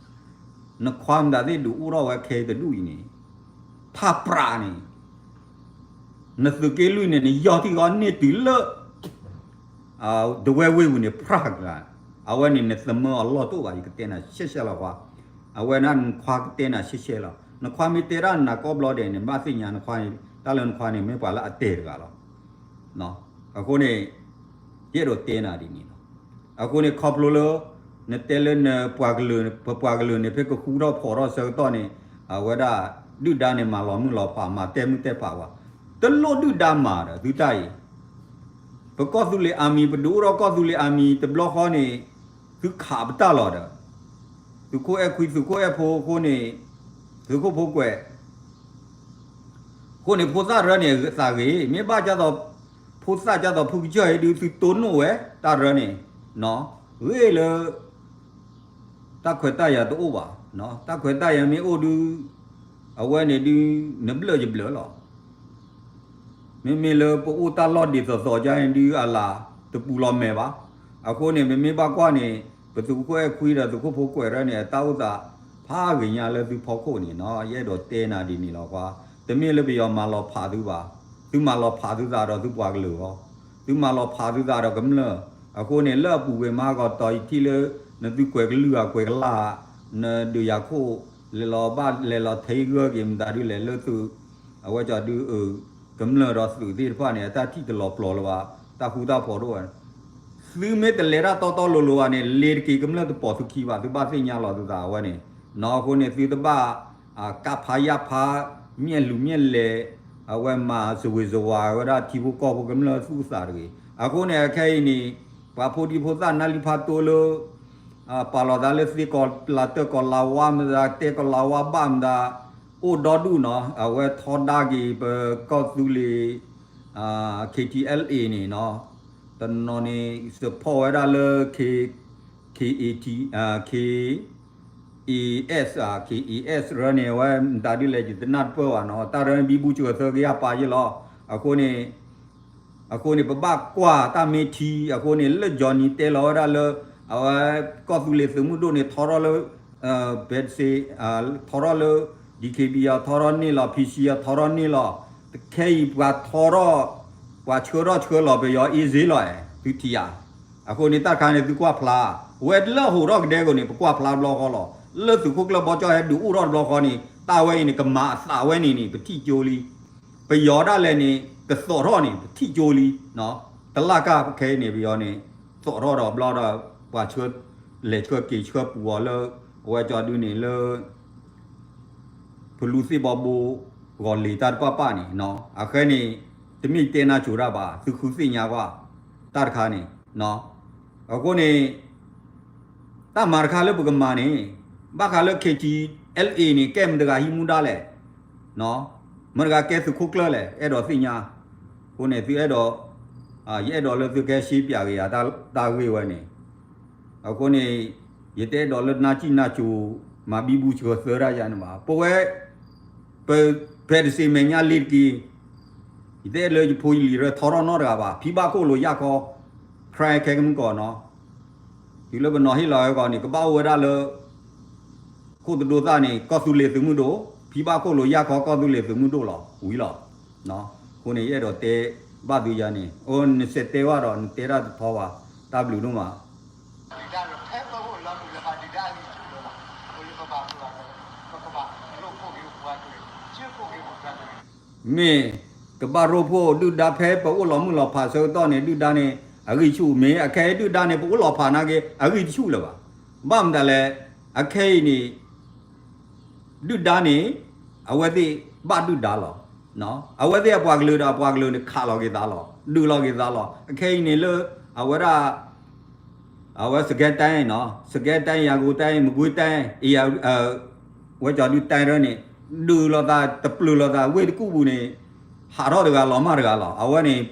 နခွါမတၤသ့ၣ်ဒုးအိၣ်ထီၣ်ဝဲခဲအံၤတဒူၣ်အံၤန့ၣ် ထးပြးန့ၣ် နသုးက့လွံၢ်န့ၣ် နယီၢ်ထံၣ်ဃီန့ၢ်တုၤလၢ ဒဝဲဝ့ၢ်ပူၤန့ၣ် ဖြးကလၤ, အဝဲန့ၣ်နသမၢအလီၢ်တအိၣ်ဘၣ် ယကတဲနၤရှဲရှဲလီၤခွါ, အဝဲဒၣ်နခွါကတဲနၤရှဲရှဲလီၤ. နခွါမ့ၢ်တဲတၢ်နၤကိးဘျီဒဲးန့ၣ် ဘၣ်သ့ၣ်ညါနခွါန့ၣ် တၢ်လၢနခွါန့ၣ် မ့ၢ်ပှၤလၢအတဲာ်တဂၤလီၤ. အဃိန့ၣ် ယအဲၣ်ဒိးတဲနၤဒ်န့ၣ်လီၤ. အဃိန့ၣ်ခီဖျိလၢ နတဲလၢနပှၤကလုာ် ပပှၤကလုာ်န့ၣ် ဖဲကဃူထီၣ်ဖိးထီၣ်ဆၢကတီၢ်န့ၣ် အဝဲဒၣ် ဒုၣ်ဒါန့ၣ် မၤလီၤမုၢ်လီၤဖး မၤတဲမုၢ်တဲဖးဝဲ တလိၣ်ဒုၣ်ဒါမၤဒီး သုတၢ်အံၤ ပကီၢ်သူလ့ၤအမံၤ ပဒုးအိၣ်ထီၣ်ကီၢ်သူလ့ၤအမံၤတဘျီဃီန့ၣ် သုခးပတၢ်လီၤဒီး သုးခိၣ်အဲၣ်ခွံ သုးခိၣ်အဲၣ်ဖိအဃိန့ၣ် သုးခိၣ်ဖိကွဲး အဃိန့ၣ် ဖိသၣ်ရၢန့ၣ် သးဂ့ၤ မ့ၢ်ဘၣ်ကၢ်သိး ဖိသၣ်ကၢ်သိးဖုကစၢၢ်အံၤဒုး သုတိၢ်နီၣ်ဝဲ တၢ်ရၢန့ၣ် ဂ့ၤလၢ တၢ်ခွဲးတၢ်ယာ်တအိၣ်ဘၣ်, တၢ်ခွဲးတၢ်ယာ်မ့ၢ်အိၣ်ဒုး အဝဲန့ၣ်ဒုး နဘျၢၣ်ယဘျၢၣ်လီၤ. မ့မ့ၢ်လၢပအိၣ်တၢ်လီၢ်ဒ်သိးသိးကါန့ၣ်ဒုး အလၤတပူၤလီၤမဲာ်ဘၣ်. အဃိန့ၣ် ပမ့ၢ်ဘၣ်ကွၢ်န့ၣ် ပသုးခိၣ်အဲၣ်ခွံဒီးသုးခိၣ်ဖိကွဲးရၢန့ၣ် အတၢ်အိၣ်သးဖးဂ့ၤညါလၢသုဖီခိၣ်န့ၣ်နီၤ ယအဲၣ်ဒိးတဲနၤဒ်န့ၣ်လီၤကွၢ်. တမ့ၢ်လၢပယီၤမၤလီၤဖးသုဘၣ်. သုမၤလီၤဖးသုသးဒီးသုပှၤကလုာ်လီၤ. သုမၤလီၤဖးသုသးဒီးကမျၢၢ် အဃိန့ၣ် လၢအပူၤကွံာ်မၤကီးတီၤ ယထံၣ်လၢ နသုကွဲးကလုၢ်ဧါ ကွဲးကလၢ်ဧါ, နဒုးယၤခိၣ် လဲၤလီၤဘၣ်လဲၤလီၤထဲဂၢၢ်က့ၤ မတၤဒုလဲၣ်လၢသု အဝဲကီဒု ကမျၢၢ်ဒီးသုးသ့ၣ်တဖၣ်န့ၣ် အတၢ်ထံၣ်တလီၤပျီၤလၢၤဘၣ်, တၢ်ဃူတၢ်ဖိးဒိၣ်ဝဲ, သုမ့ၢ်တလဲၤတၢ်တီတီလိၤလိၤဘၣ်န့ၣ် လ့ၤတက့ၤကမျၢၢ်တပိာ်သုခံဘၣ်, သုဘၣ်သ့ၣ်ညါလီၤသုသးအဝဲန့ၣ်, နီၢ်အဃိန့ၣ် သုတဘၣ် ကးဖးယၢ်ဖး မျဲၢ်လူၤမျဲၢ်လဲၤ အဝဲမၤစဝ့ၤစဝၤဝဲဒၣ်ထံဖိကီၢ်ဖိကမျၢၢ်သူၣ်အသးတဂ့ၤ. အဃိန့ၣ် အခဲအံၤန့ၣ် ပှၤဖိဒံဖိသၣ်နါလံဖးတိလၢ ပာ်လီၤသးလၢသ့ၣ်ကီးလၤတၢၢ်ကီးလၤဝါမတၤ တဲကီးလၤဝါဘၣ်မတၤ အိၣ်ဒီဒူၣ်နီၤ, အဝဲထီဒါက့ၤပကီၢ်သူလ့ၤ K T L A န့ၣ်နီၤ, တနီၤန့ၣ် support ဝဲဒၣ်လၢ K K A T K A S K A S ရၢန့ၣ် အဝဲမတၤဒုလဲၣ် ယတနၢ်တပၢၢ်ဘၣ်နီၤ, တၢ်ရၢန့ၣ် ဘံဘူစၢၤသၢကယၢ်ပာ်ယ့ၢ်လီၤ. အဃိန့ၣ် အဃိန့ၣ် ပဘၣ်ကွၢ်တၢ်မ့ၢ်ထံ အဃိန့ၣ် လၢ Johnny တဲလီၤဝဲဒၣ်လၢ အဝဲကီၢ်သူလ့ၤသုးမုၢ်ဒိၣ်န့ၣ် ထီထီၣ်လၢ ဘဲတစ့ ထီထီၣ်လၢ D K B အထီထီၣ်န့ၢ်လီၤ P C အထီထီၣ်န့ၢ်လီၤ, တခဲအံၤပှၤထီထီၣ် ပှၤဆှၢထီၣ်ဆှၢလီၤပယီၤ easy လီၤ သုထံၣ်ဧါ. အဃိန့ၣ် တၢ်တခါန့ၣ် သုကွၢ်ဖျါ ဝဲလၢဟိးထီၣ်ကဒဲကီးန့ၣ် ပကွၢ်ဖျါတဘျီဃီလီၤ. လၢသုးခိၣ်ကျၢၢ်ဘီကၠီၣ်ဟဲဒုးအိၣ်ထီၣ်တဘျီဃီန့ၣ် တၢ်ဝဲအံၤန့ၣ် ကမၤအသးဝဲန့ၣ်န့ၣ် ပထံၣ်ကၠိလံ. ပယီၤဒၣ်လဲာ်န့ၣ် ကသိးထီၣ်န့ၣ် ပထံၣ်ကၠိလံ. တလၢ်ကၢ်ခဲအံၤန့ၣ် ပယီၤန့ၣ် သိးထီၣ်ဒီးဘျီဒီး ပှၤဆှၢ လဲၤဆှၢက့ၤဆှၢပူၤအီၤလၢ အဝဲကၠီဒုန့ၣ်လၢ ဖလူသ့ၣ်ဘီဘိ ဂီၤလ့ၤတၢ်တပၣ်ပၣ်န့ၣ် အဃဲန့ၣ် တမ့ၢ်တဲနၢ်စိၤတၢ်ဘၣ် သုဃုသ့ၣ်ညါကွၢ် တၢ်တခါန့ၣ် အဃိန့ၣ် တၢ်မၤတခါလၢပကမၤန့ၣ် ဘၣ်ဃးလၢ K T L A န့ၣ် ကဲမတဂၤဟံးမူဒါလဲၣ်, မတဂၤကဲသုးခိၣ်ကျၢၢ်လဲၣ် အဲၣ်ဒိးသ့ၣ်ညါ, အဃိန့ၣ် သုအဲၣ်ဒိး ယအဲၣ်ဒိးလၢသုကဟဲရှဲပၠးက့ၤယၤတၢ်ဂ့ၢ်ဝဲန့ၣ်, အဃိန့ၣ် ယတအဲၣ်ဒိးလၢနၢ်စံၣ်နၢ်စိၤ မၤဘံဘူစၢၤသၢတၢ်ယၤန့ၣ်ဘၣ်. ပဝဲ ပ ဖဲတစ့မဲာ်ညါလ့ၤတက့ၤ ယတအဲၣ်လၢယဖိယလံၤရၢထီထီၣ်နီတဂၤဘၣ်. ဖံဘၣ်ခိၣ်လိာ်ယၢ်ခီ ခရဲခဲကမုၢ်ကီၢ်နီၤ, တုၤလၢပနီၤဟ့ၣ်လီၤဝဲကီးန့ၣ် ကဘၣ်အိၣ်ဝဲဒၣ်လၢ ခိၣ်သဒိသၣ်န့ၣ် ကီၢ်သူလ့ၤသုးမုၢ်ဒိၣ်, ဖံဘၣ်ခိၣ်လိာ်ယၢ်ခီကီၢ်သူလ့ၤသုးမုၢ်ဒိၣ်လီၤ ဝံၤလီၤ. အဃိန့ၣ် ယအဲၣ်ဒိးတဲဘၣ်သုယၤန့ၣ် အိ နစဲးတဲဘၣ်ဒီး နတဲဒၣ်တထီဘၣ်, တၢ်ဘျုးဒိၣ်မး. မ့ၢ်ကဘၣ်ရိဖှိၣ်ဒုၣ်ဒါဖဲပအိၣ်လီၤမုၢ်လီၤဖးဆၢကတီၢ်န့ၣ် ဒုၣ်ဒါန့ၣ် အဂံၢ်ဆူၣ်, မ့ၢ်အခဲအံၤဒုၣ်ဒါန့ၣ် ပအိၣ်လီၤဖးနာ်က့ အဂံၢ်တဆူၣ်လၢၤဘၣ်. ဘၣ်မတၤလဲၣ်, အခဲအံၤန့ၣ် ဒုၣ်ဒါန့ၣ် အဝဲသ့ၣ်ဘၣ်ဒုၣ်ဒါလီၤ. အဝဲသ့ၣ်အပှၤကလုာ်ဒီးအပှၤကလုာ်န့ၣ် ခးလီၤက့ၤသးလီၤ, ဒုးလီၤက့ၤသးလီၤ. အခဲအံၤန့ၣ်လၢ အဝဲဒၣ် အဝဲစကဲတဲနီၤ, စကဲတဲ ရန်ကုန်တိုင်း မကွေးတိုင်း ဝဲကၠီဒုးတဲရၢန့ၣ် ဒုးလိာ်သး တပျုာ်လိာ်သး ဝ့ၢ်တကူၣ်ပူၤန့ၣ် ဟးထီၣ်တဂၤလီၤမၢ်တဂၤလီၤ. အဝဲန့ၣ်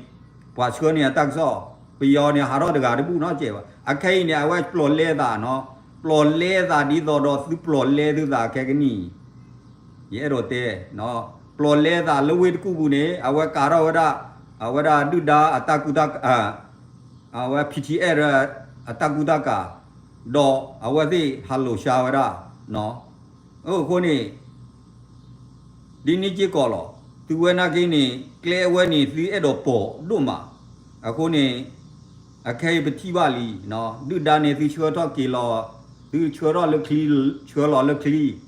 ပှၤဆှၢန့ၢ်အတၢ်ကစီၣ်, ပယီၤန့ၣ် ဟးထီၣ်တဂၤတဘူၣ်နီတစဲးဘၣ်. အခဲအံၤန့ၣ် အဝဲပျီၢ်လဲသးနီၤ, ပျီၢ်လဲသးဒ်သိးဒီးသုပျီၢ်လဲသုသးခဲကနံၣ်အံၤ, ယအဲၣ်ဒိးတဲ ပျီၢ်လဲသးလၢဝ့ၢ်တကူၣ်ပူၤန့ၣ် အဝဲကးထီၣ်ဝဲဒၣ် အဝဲဒၣ်ဒုၣ်ဒါအတၢ်ကူတၢ် အဝဲ P T F အတၢ်ကူတၢ်ကၤ, ဒီးအဝဲသ့ၣ်ဟးလိာ်ဆှါဝဲဒၣ်, အဃိန့ၣ် ဒ်န့ၣ်စ့ၢ်ကီးလီၤ. သုဝဲနာ်က့န့ၣ် ကျဲအဝဲန့ၣ် သုအဲၣ်ဒိးပိာ်ဒိၣ်မး, အဃိန့ၣ် အခဲအံၤပထံၣ်ဘၣ်လံ, ဒုၣ်ဒါန့ၣ် သုဆှၢထီၣ်က့ၤလီၤ, သုဆှၢထီၣ်လၢချံ, ဆှၢလီၤလၢချံ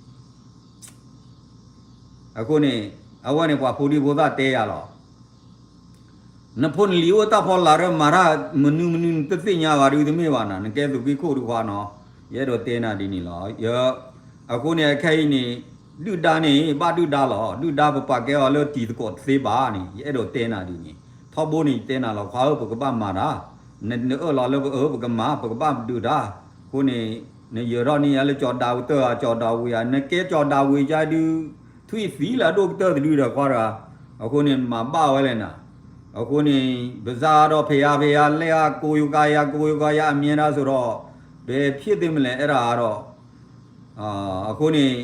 အဃိန့ၣ် အဝဲန့ၣ်ပှၤဖိဒံဖိသၣ်တဲယၤလီၤ. နဖိနလံၤအိၣ်တၢ်ဖီလာ်ရၢမၤတၢ်မနုၤမနုၤ နတသ့ၣ်ညါဘၣ်ဒုးတမ့ၢ်ဘၣ်နီၤ, နကဲသုးက့ခိၣ်ဒုးခွါနီၤ, ယအဲၣ်ဒိးတဲနၤဒ်န့ၣ်လီၤ. အဃိန့ၣ် အခဲအံၤန့ၣ် ဒုၣ်ဒါန့ၣ် ဘၣ်ဒုၣ်ဒါလီၤ. ဒုၣ်ဒါပပာ်ကဲအီၤလၢတံၤသကိးတသ့ဘၣ်န့ၣ် ယအဲၣ်ဒိးတဲနၤဒ်န့ၣ်, ထီဘိန့ၣ် ယတဲနၤလီၤ ခွါဧၢ ပကဘၣ်မၤတၢ်, နအၢၣ်လီၤလၢပအၢ ပကမၤ ပကဘၣ်ဒုၣ်ဒါ, အဃိန့ၣ် နယၢၤထီၣ်န့ၢ်ယၤလၢကၠီၤဒၤဝံၤတၢၢ်ဧါ ကၠီၤဒၤဝံၤဧါ, နကဲကၠီၤဒၤဝံၤကါဒုး ထွံၣ်သံလၢအဒိၣ်ကတၢၢ်တဒုဒီးခွါတဂၤ, အဃိန့ၣ် မၤဘၣ်ဝဲလဲၣ်နၤ, အဃိန့ၣ် ပစးဒီးဖဲယၤဖဲယၤလဲၤဧါ ကိယိၤကါယၤ ကိယိၤကါယၤ အမြဲတမ်းဆိုတော့ ဘယ်ဖြစ်သင့်မလဲ အဲဒါကတော့ အဃိန့ၣ်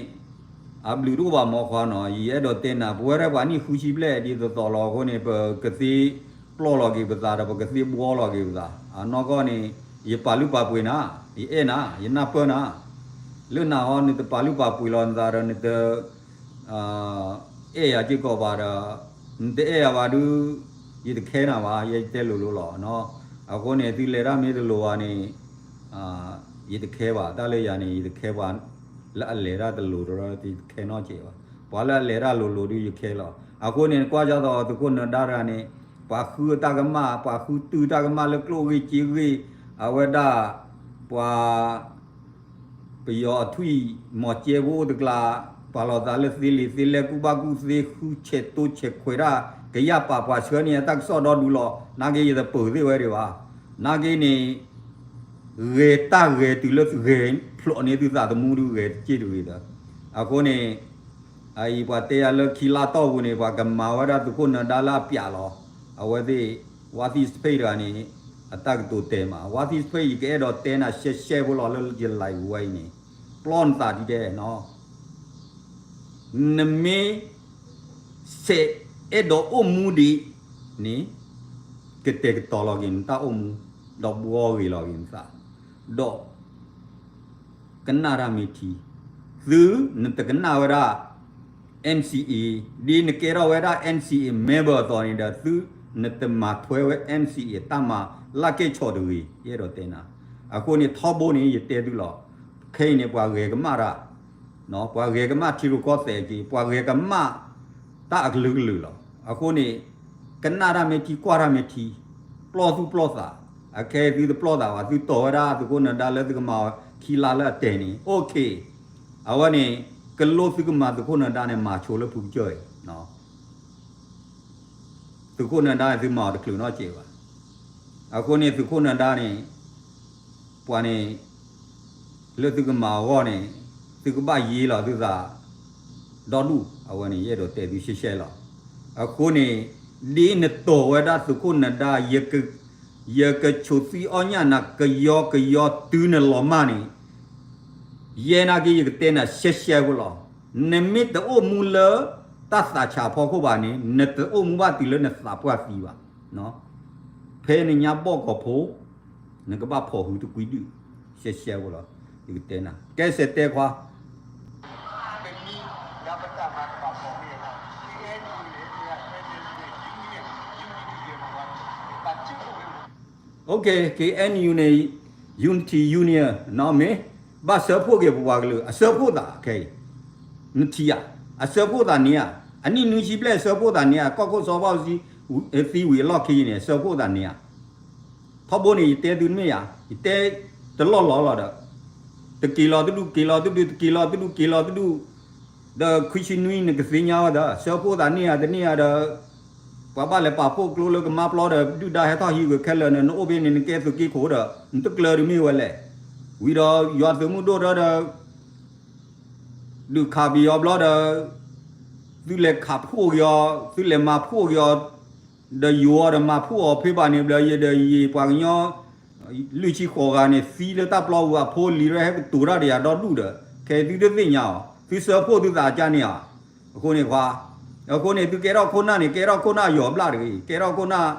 အဘျုးတအိၣ်ဘၣ်မီခွါနီၤ, ယအဲၣ်ဒိးတဲနၤ ပဝဲဒၣ်ပှၤနံၣ်ဃုဆံဘျဲၣ်ဒ်သိးသိးလီၤအဃိန့ၣ် ပကသ့ပျီၢ်လီၤက့ၤပသးဒီး ပကသ့ဘှီလီၤက့ၤပသး, အနီၢ်ကီၢ်န့ၣ် ယပာ်လုၢ်ပာ်ပှ့ၤနၤ, ယအဲၣ်နၤ, ယနၢ်ပၢၢ်နၤ, လၢနၤဟီ နတပာ်လုၢ်ပာ်ပှ့ၤလီၤနသးဒီး နတ အဲၣ်ယၤစ့ၢ်ကီးဘၣ်ဒီး နတအဲၣ်ယၤဘၣ်ဒုး ယတခဲနၤဘၣ်, ယဲယတဲလိၤလိၤလီၤနီၤ. အဃိန့ၣ် သုလဲၤတၢ်မ့ၢ်တလိၤဘၣ်န့ၣ် ယတခဲဘၣ်, တၢ်လၢယၤန့ၣ် ယတခဲပှၤလၢအလဲၤတၢ်တလိၤတရီ ယတခဲနီတစဲးဘၣ်. ပှၤလၢအလဲၤတၢ်လိၤလိၤဒုး ယခဲလီၤ. အဃိန့ၣ် ကွၢ်ကၢ်သိးသုးခိၣ်နၢၤဒါတဂၤန့ၣ် ပှၤဃုတၢ်ကမၣ်, ပှၤဃုတုၢ်တၢ်ကမၣ်လၢကျိၣ်ဂ့ၢ်စ့ဂ့ၢ်, အဝဲဒၣ် ပှၤ ပယီၤအထွံၣ်မီၤကဲဖိအိၣ်တကျါ, ပာ်လီၤသးလၢသ့လံာ်သ့လဲၢ် ကူၣ်ဘၣ်ကူၣ်သ့ ဃုဆဲးတိဆဲးခွဲးတၢ် ကယၢ်ပာ်ပှၤဆှၢန့ၢ်အတၢ်ကစီၣ်ဒီဒူလီၤ. နာ်က့ယတပၢၤသ့ၣ်ဝဲဒံးဘၣ်. နာ်က့န့ၣ် ဂဲၤတၢ်ဂဲၤတုၤလၢဂဲၤဖျိးန့ၢ်သုသးသမူဒုး ဂဲၤတစ့ၢ်တဂ့ၤဒီး အဃိန့ၣ် အအံၤပှၤတဲယၤလၢခံလါတီၢ်ပူၤန့ၣ် ပှၤကမၤဝဲဒၣ်သုးခိၣ်နၢၤဒါလၢအပျးလီၤ. အဝဲသ့ၣ် What is fake တဂၤန့ၣ် အတၢ်ကတိၤတဲမး What is fake ယကအဲၣ်ဒိးတဲနၤရှဲရှဲဖိလီၤလၢယ live ဝဲအံၤန့ၣ် ပျီနသးဒ်တဲနီၤ နမ့ၢ် စဲးအဲၣ်ဒိးအိၣ်မူဒံးန့ၣ် ကတဲာ်ကတီၤလီၤက့ၤနတၢ်အိၣ်မူ ဒီးဘှီဂ့ၤလီၤက့ၤနသး ဒီး ကနၣ်တၢ်မ့ၢ်ထံ, သုနတကနၣ်ဝဲဒၣ် NCA ဒ်နကဲထီၣ်ဝဲဒၣ် NCA member အသိးန့ၣ်ဒီး သုနတမၤထွဲဝဲ NCA တၢ်မၤလၢကဲၣ်ဆိးတဂ့ၤ ယအဲၣ်ဒိးတဲနၤ. အဃိန့ၣ် ထီဘိန့ၣ် ယတဲသုလီၤ. ခဲအံၤန့ၣ် ပှၤဂဲၤကမၣ်တၢ် ပှၤဂဲၤကမၣ်ထံရူၢ်ကီၢ်သဲးက့ၤ ပှၤဂဲၤကမၣ်တၢ်အကလုာ်ကလုာ်လီၤ. အဃိန့ၣ် ကနၣ်တၢ်မ့ၢ်ထံ ကွၢ်တၢ်မ့ၢ်ထံ ပျီၢ်သုပျီၢ်သး, အခဲအံၤသုတပျီၢ်သးဘၣ် သုတီၤဝဲဒၣ်သုးခိၣ်နၢၤဒါလၢသုကမၤအီၤခံလါလၢအတဲာ်န့ၣ် okay အဝဲန့ၣ် ကလိသုကမၤသုးခိၣ်နၢၤဒါန့ၣ် မၤဆိလၢဖုကစၢၢ်အံၤ သုးခိၣ်နၢၤဒါန့ၣ် သုမၤအီၤတချုးနီတစဲးဘၣ်. အဃိန့ၣ် သုးခိၣ်နၢၤဒါန့ၣ် ပှၤန့ၣ် လၢသုကမၤအဂီၢ်န့ၣ် သုကဘၣ်ယ့လီၤသုသး ဒီဒူၣ် အဝဲန့ၣ် ယအဲၣ်ဒိးတဲသုရှဲရှဲလီၤ. အဃိန့ၣ် ဒ်နတီၤဝဲဒၣ်သုးခိၣ်နၢၤဒါ ယကဆိးသံအီၣ်ညၣ်နၤ ကယီကယီတုၤနလီၤမၢ်န့ၣ် ယဲနာ်က့ ယကတဲနၤရှဲရှဲဖိလီၤ. နမ့ၢ်တအိၣ်မူလၢတၢ်သးဆးဖီခိၣ်ဘၣ်န့ၣ် နတအိၣ်မူဘၣ်တုၤလၢနသးပှၢ်သံဘၣ်. ဖဲနညါဘီၣ်ကီၤဖိ နကဘၣ်ဖီၣ်ဟုတကွံဒုၣ် ရှဲရှဲဖိလီၤ. ယကတဲနၤ ကဲစဲးတဲခွါ OK, KNU န့ၣ် Unity Union နီၤ မ့ၢ်ဘၣ်စၢဖှိၣ်က့ၤပပှၤကလုာ် အစၢဖှိၣ်သးခဲအံၤ နထံၣ်ဧါ, အစၢဖှိၣ်သးန့ၣ်ဧါ, အနံၣ်နွံဆံဘျဲၣ် အစၢဖှိၣ်သးန့ၣ်ဧါ, ကီၢ်ခိၣ်စီၤဘၣ်အူကၠံ သံဝံၤအလီၢ်ခံန့ၣ် အစၢဖှိၣ်သးန့ၣ်ဧါ. ထီဘိန့ၣ် ယတဲသုတမ့ၢ်ဧါ, ယတဲတလီၢ်လီၢ်လီၤဒီး တက့ၤလီၤတဒူၣ် က့ၤလီၤတဒူၣ် တက့ၤလီၤတဒူၣ် က့ၤလီၤတဒူၣ် ဒီးခွံဆံနွံ နကသ့ၣ်ညါဝဲဒီး စၢဖှိၣ်သးန့ၢ်ဧါတန့ၢ်ဧါဒီး ပှၤဘၣ်လဲၤပာ်ဖှိၣ်ကျိလၢကမါပျီဒီး ဒုၣ်ဒါဟဲထီၣ်ဟံးဂဲၤခဲလၢာ်န့ၣ် နအိၣ်ဘ့ၣ်န့ၣ် နကဲသုးက့ခိၣ်ဒီး နတကျၢၤတမ့ၢ်ဝဲလဲၣ်. ဝံၤဒီးယွၤသုးမုၢ်ဒိၣ်ဒီး ဒုးခးပယီၤဘျီဒီး သုလဲၤခးဖှိၣ်က့ၤအီၤ သုလဲၤမၤဖှိၣ်က့ၤအီၤ ဒီးယိၤအီၤဒီးမၤဖှိၣ်အီၤဖဲဘၣ်န့ၣ်ဘျီ ယဒီးယပှၤကညီ လွံၢ်ဆံဃိးဂၤန့ၣ် သံလၢတၢ်ပျီပူၤအဖိလံၤရဲ ဟဲကတိၤတၢ်ဒီးယၤဒီဒူၣ်ဒီး ခဲအံၤသုတသ့ၣ်ညါအီၤ သုစၢဖှိၣ်သုသးကါန့ၣ်ဧါ. အဃိန့ၣ်ခွါ အဃိန့ၣ် သုကဲထီၣ်ခိၣ်နၢ်န့ၣ် ကဲထီၣ်ခိၣ်နၢ်ယီၤဘျၣ်တဂ့ၤ ကဲထီၣ်ခိၣ်နၢ်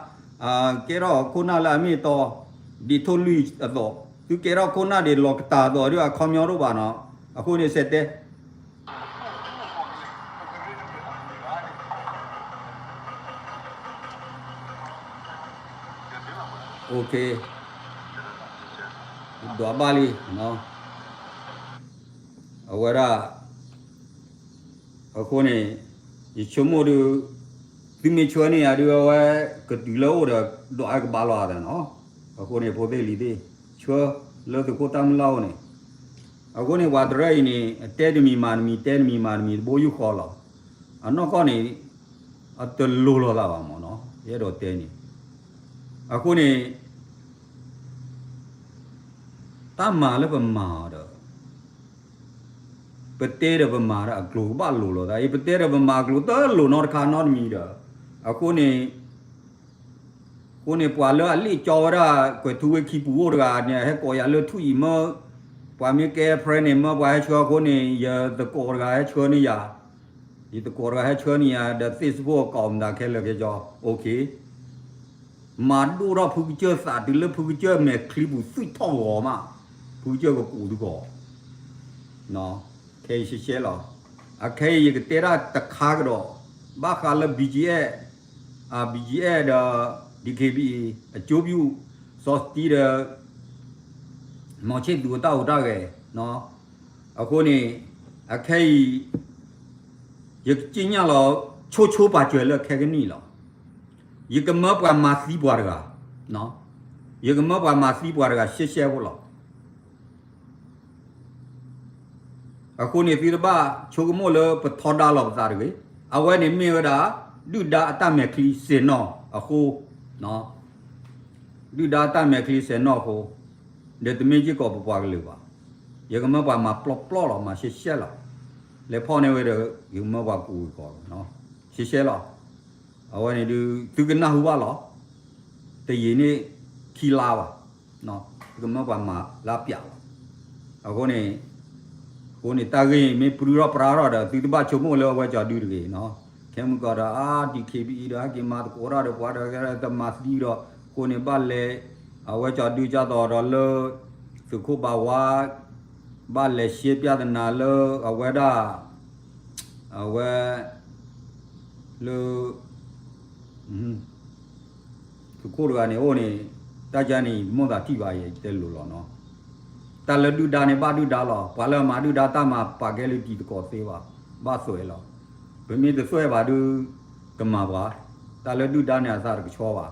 ကဲထီၣ်ခိၣ်နၢ်လၢအမ့ၢ်တီ ဒ်ထိၣ်လွံၢ်အသိး သုကဲထီၣ်ခိၣ်နၢ်ဒ်လီၤကတၢ်အသိးဒီးအခီပညီတအိၣ်ဘၣ်နီၤ. အဃိန့ၣ်စဲးတဲ ဒွးဘၣ်လံ အဝဲဒၣ် အဃိန့ၣ် ယဆိကမိၣ်ဒုး သုမ့ၢ်ဆှၢန့ၢ်ယၤဒုး အဝဲကတုၤလၢအိၣ်ဒီး ဒွးကဘၣ်လီၤသးနီၤ. အဃိန့ၣ် ဖိသ့ၣ်လံၤသ့ၣ် ဆှၢလၢသုးခိၣ်တၢ်မုၢ်လၢ်အိၣ်န့ၣ် အဃိန့ၣ် ပှၤတရၢအံၤန့ၣ် တဲတမံၤမၤတမံၤ တဲတမံၤမၤတမံၤ တဘိယူၢ်ဃီလီၤ. အနီၢ်ကီၢ်န့ၣ် အတလိၤလိာ်သးဘၣ်မ့ၢ်နီၤ ယအဲၣ်ဒိးတဲန့ၣ် အဃိန့ၣ် တၢ်မၤလၢပမၤအီၤဒီး ပတဲဒီးပမၤဒီးအကျိၤကဘၣ်လိၤလိာ်သး ပတဲဒီးပမၤအကျိၤတလိၤနီတခါနီတမံၤဒီး အဃိန့ၣ် အဃိန့ၣ် ပှၤလၢအလ့ၣ်ကၠီဝဲဒၣ် ကွဲးထူဝ့ခံပူၤအိၣ်တဂၤန့ၣ် ဟဲကိးယၤလၢထွံၣ်အံၤမၢ ပှၤမ့ၢ်ကဲ friend န့ၣ် မၢပှၤဟဲဆှၢအဃိန့ၣ် ယသကိးတဂၤဟဲဆှၢန့ၢ်ယၤ ယသကိးတဂၤဟဲဆှၢန့ၢ်ယၤ ဒီး Facebook အကိးမတၤခဲလၢာ်ခဲဆ့ OK မၤဒိၣ်ထီၣ်ဖုကစၢၢ်သးတုၤလၢဖုကစၢၢ်မဲာ်ချံပူၤသွံၣ်ထီၣ်ဂီၤမး ဖုကစၢၢ်ကကူးသုဂီၤ ခဲအံၤရှဲရှဲလီၤ. အခဲအံၤယကတဲဒၣ်တခါကဒီး ဘၣ်ဃးလၢ BGF, BGF ဒီး DKBA အကျိုးပြု စီၤစတံဒီး မောင်ချစ်သူအတၢ်အိၣ်တၢ်ဂဲၤ, အဃိန့ၣ် အခဲအံၤ ယကစံၣ်ညၣ်လီၤ ဆိဆိပာ်စၢၤလၢအခဲကနံၣ်လီၤ. ယကမၢပှၤမၤသံပှၤတဂၤ, ယကမၢပှၤမၤသံပှၤတဂၤရှဲရှဲဖိလီၤ. အဃိန့ၣ် သုတဘၣ်ဆိကမိၣ်လၢပထီဒါလီၤပသးတဂ့ၤ. အဝဲန့ၣ်မ့ၢ်ဝဲဒၣ် ဒုၣ်ဒါအတၢ်မဲာ်ချံစဲးနီၣ်အဃိ, ဒုၣ်ဒါအတၢ်မဲာ်ချံစဲးနီၣ်အဃိ, ဒီးတမ့ၢ်စ့ၢ်ကီးပပှၤကလုာ်ဘၣ်. ယကမၢပှၤမၤပျီပျီလီၤ, မၤရှဲရှဲလီၤ. လဲၤဖီၣ်န့ၢ်ဝဲဒီး ယကမၢပှၤကူးဝံၤကီးလီၤ, ရှဲရှဲလီၤ. အဝဲန့ၣ်ဒုး သုကနၢ်ဟူဘၣ်လီၤ. တယံာ်န့ၢ်ခံလါဘၣ်, သုကမၢပှၤမၤလၢအပျးလီၤ. အဃိန့ၣ် အဃိန့ၣ် တၢ်ဂ့ၢ်မ့ၢ်ပြူထီၣ်ပြါထီၣ်ဒီး သုတဘၣ်ဆိကမိၣ်လၢအဝဲကၠီၤဒုတဂ့ၤနီၤ. ခဲမုၢ်ကီးဒီး အါ DKBA ဒီး ဟဲက့ၤမၤသကိးတၢ်ဒီးပှၤဒီး တမၤသံဒီး အဃိန့ၣ် ဘၣ်လဲၤ အဝဲကၠီၤဒုကၠီၤသိးဒီးလၢ သုးခိၣ်ဘၣ်ဝါ ဘၣ်လဲၤရှဲပျၢ်သနာ်လၢ အဝဲဒၣ် အဝဲ လၢ သုးခိၣ်တဂၤန့ၣ်အိၣ်န့ၣ် တၢ်ကါန့ၣ် မိၣ်သးထံၣ်ဘၣ်ယဲ တဲလိၤလီၤနီၤ. တၢ်လၢဒုၣ်ဒါန့ၣ် ဘၣ်ဒုၣ်ဒါလီၤ. ပှၤလၢအမၤဒုၣ်ဒါတၢ်မၤ ပာ်ကဲလၢတံၤသကိးသ့ဘၣ်, ဘၣ်သွဲၣ်လီၤ. ပမ့ၢ်တသွဲၣ်ဘၣ်ဒုး တမၤပှၤ, တၢ်လၢဒုၣ်ဒါန့ၣ် အသးတကဆှီဘၣ်.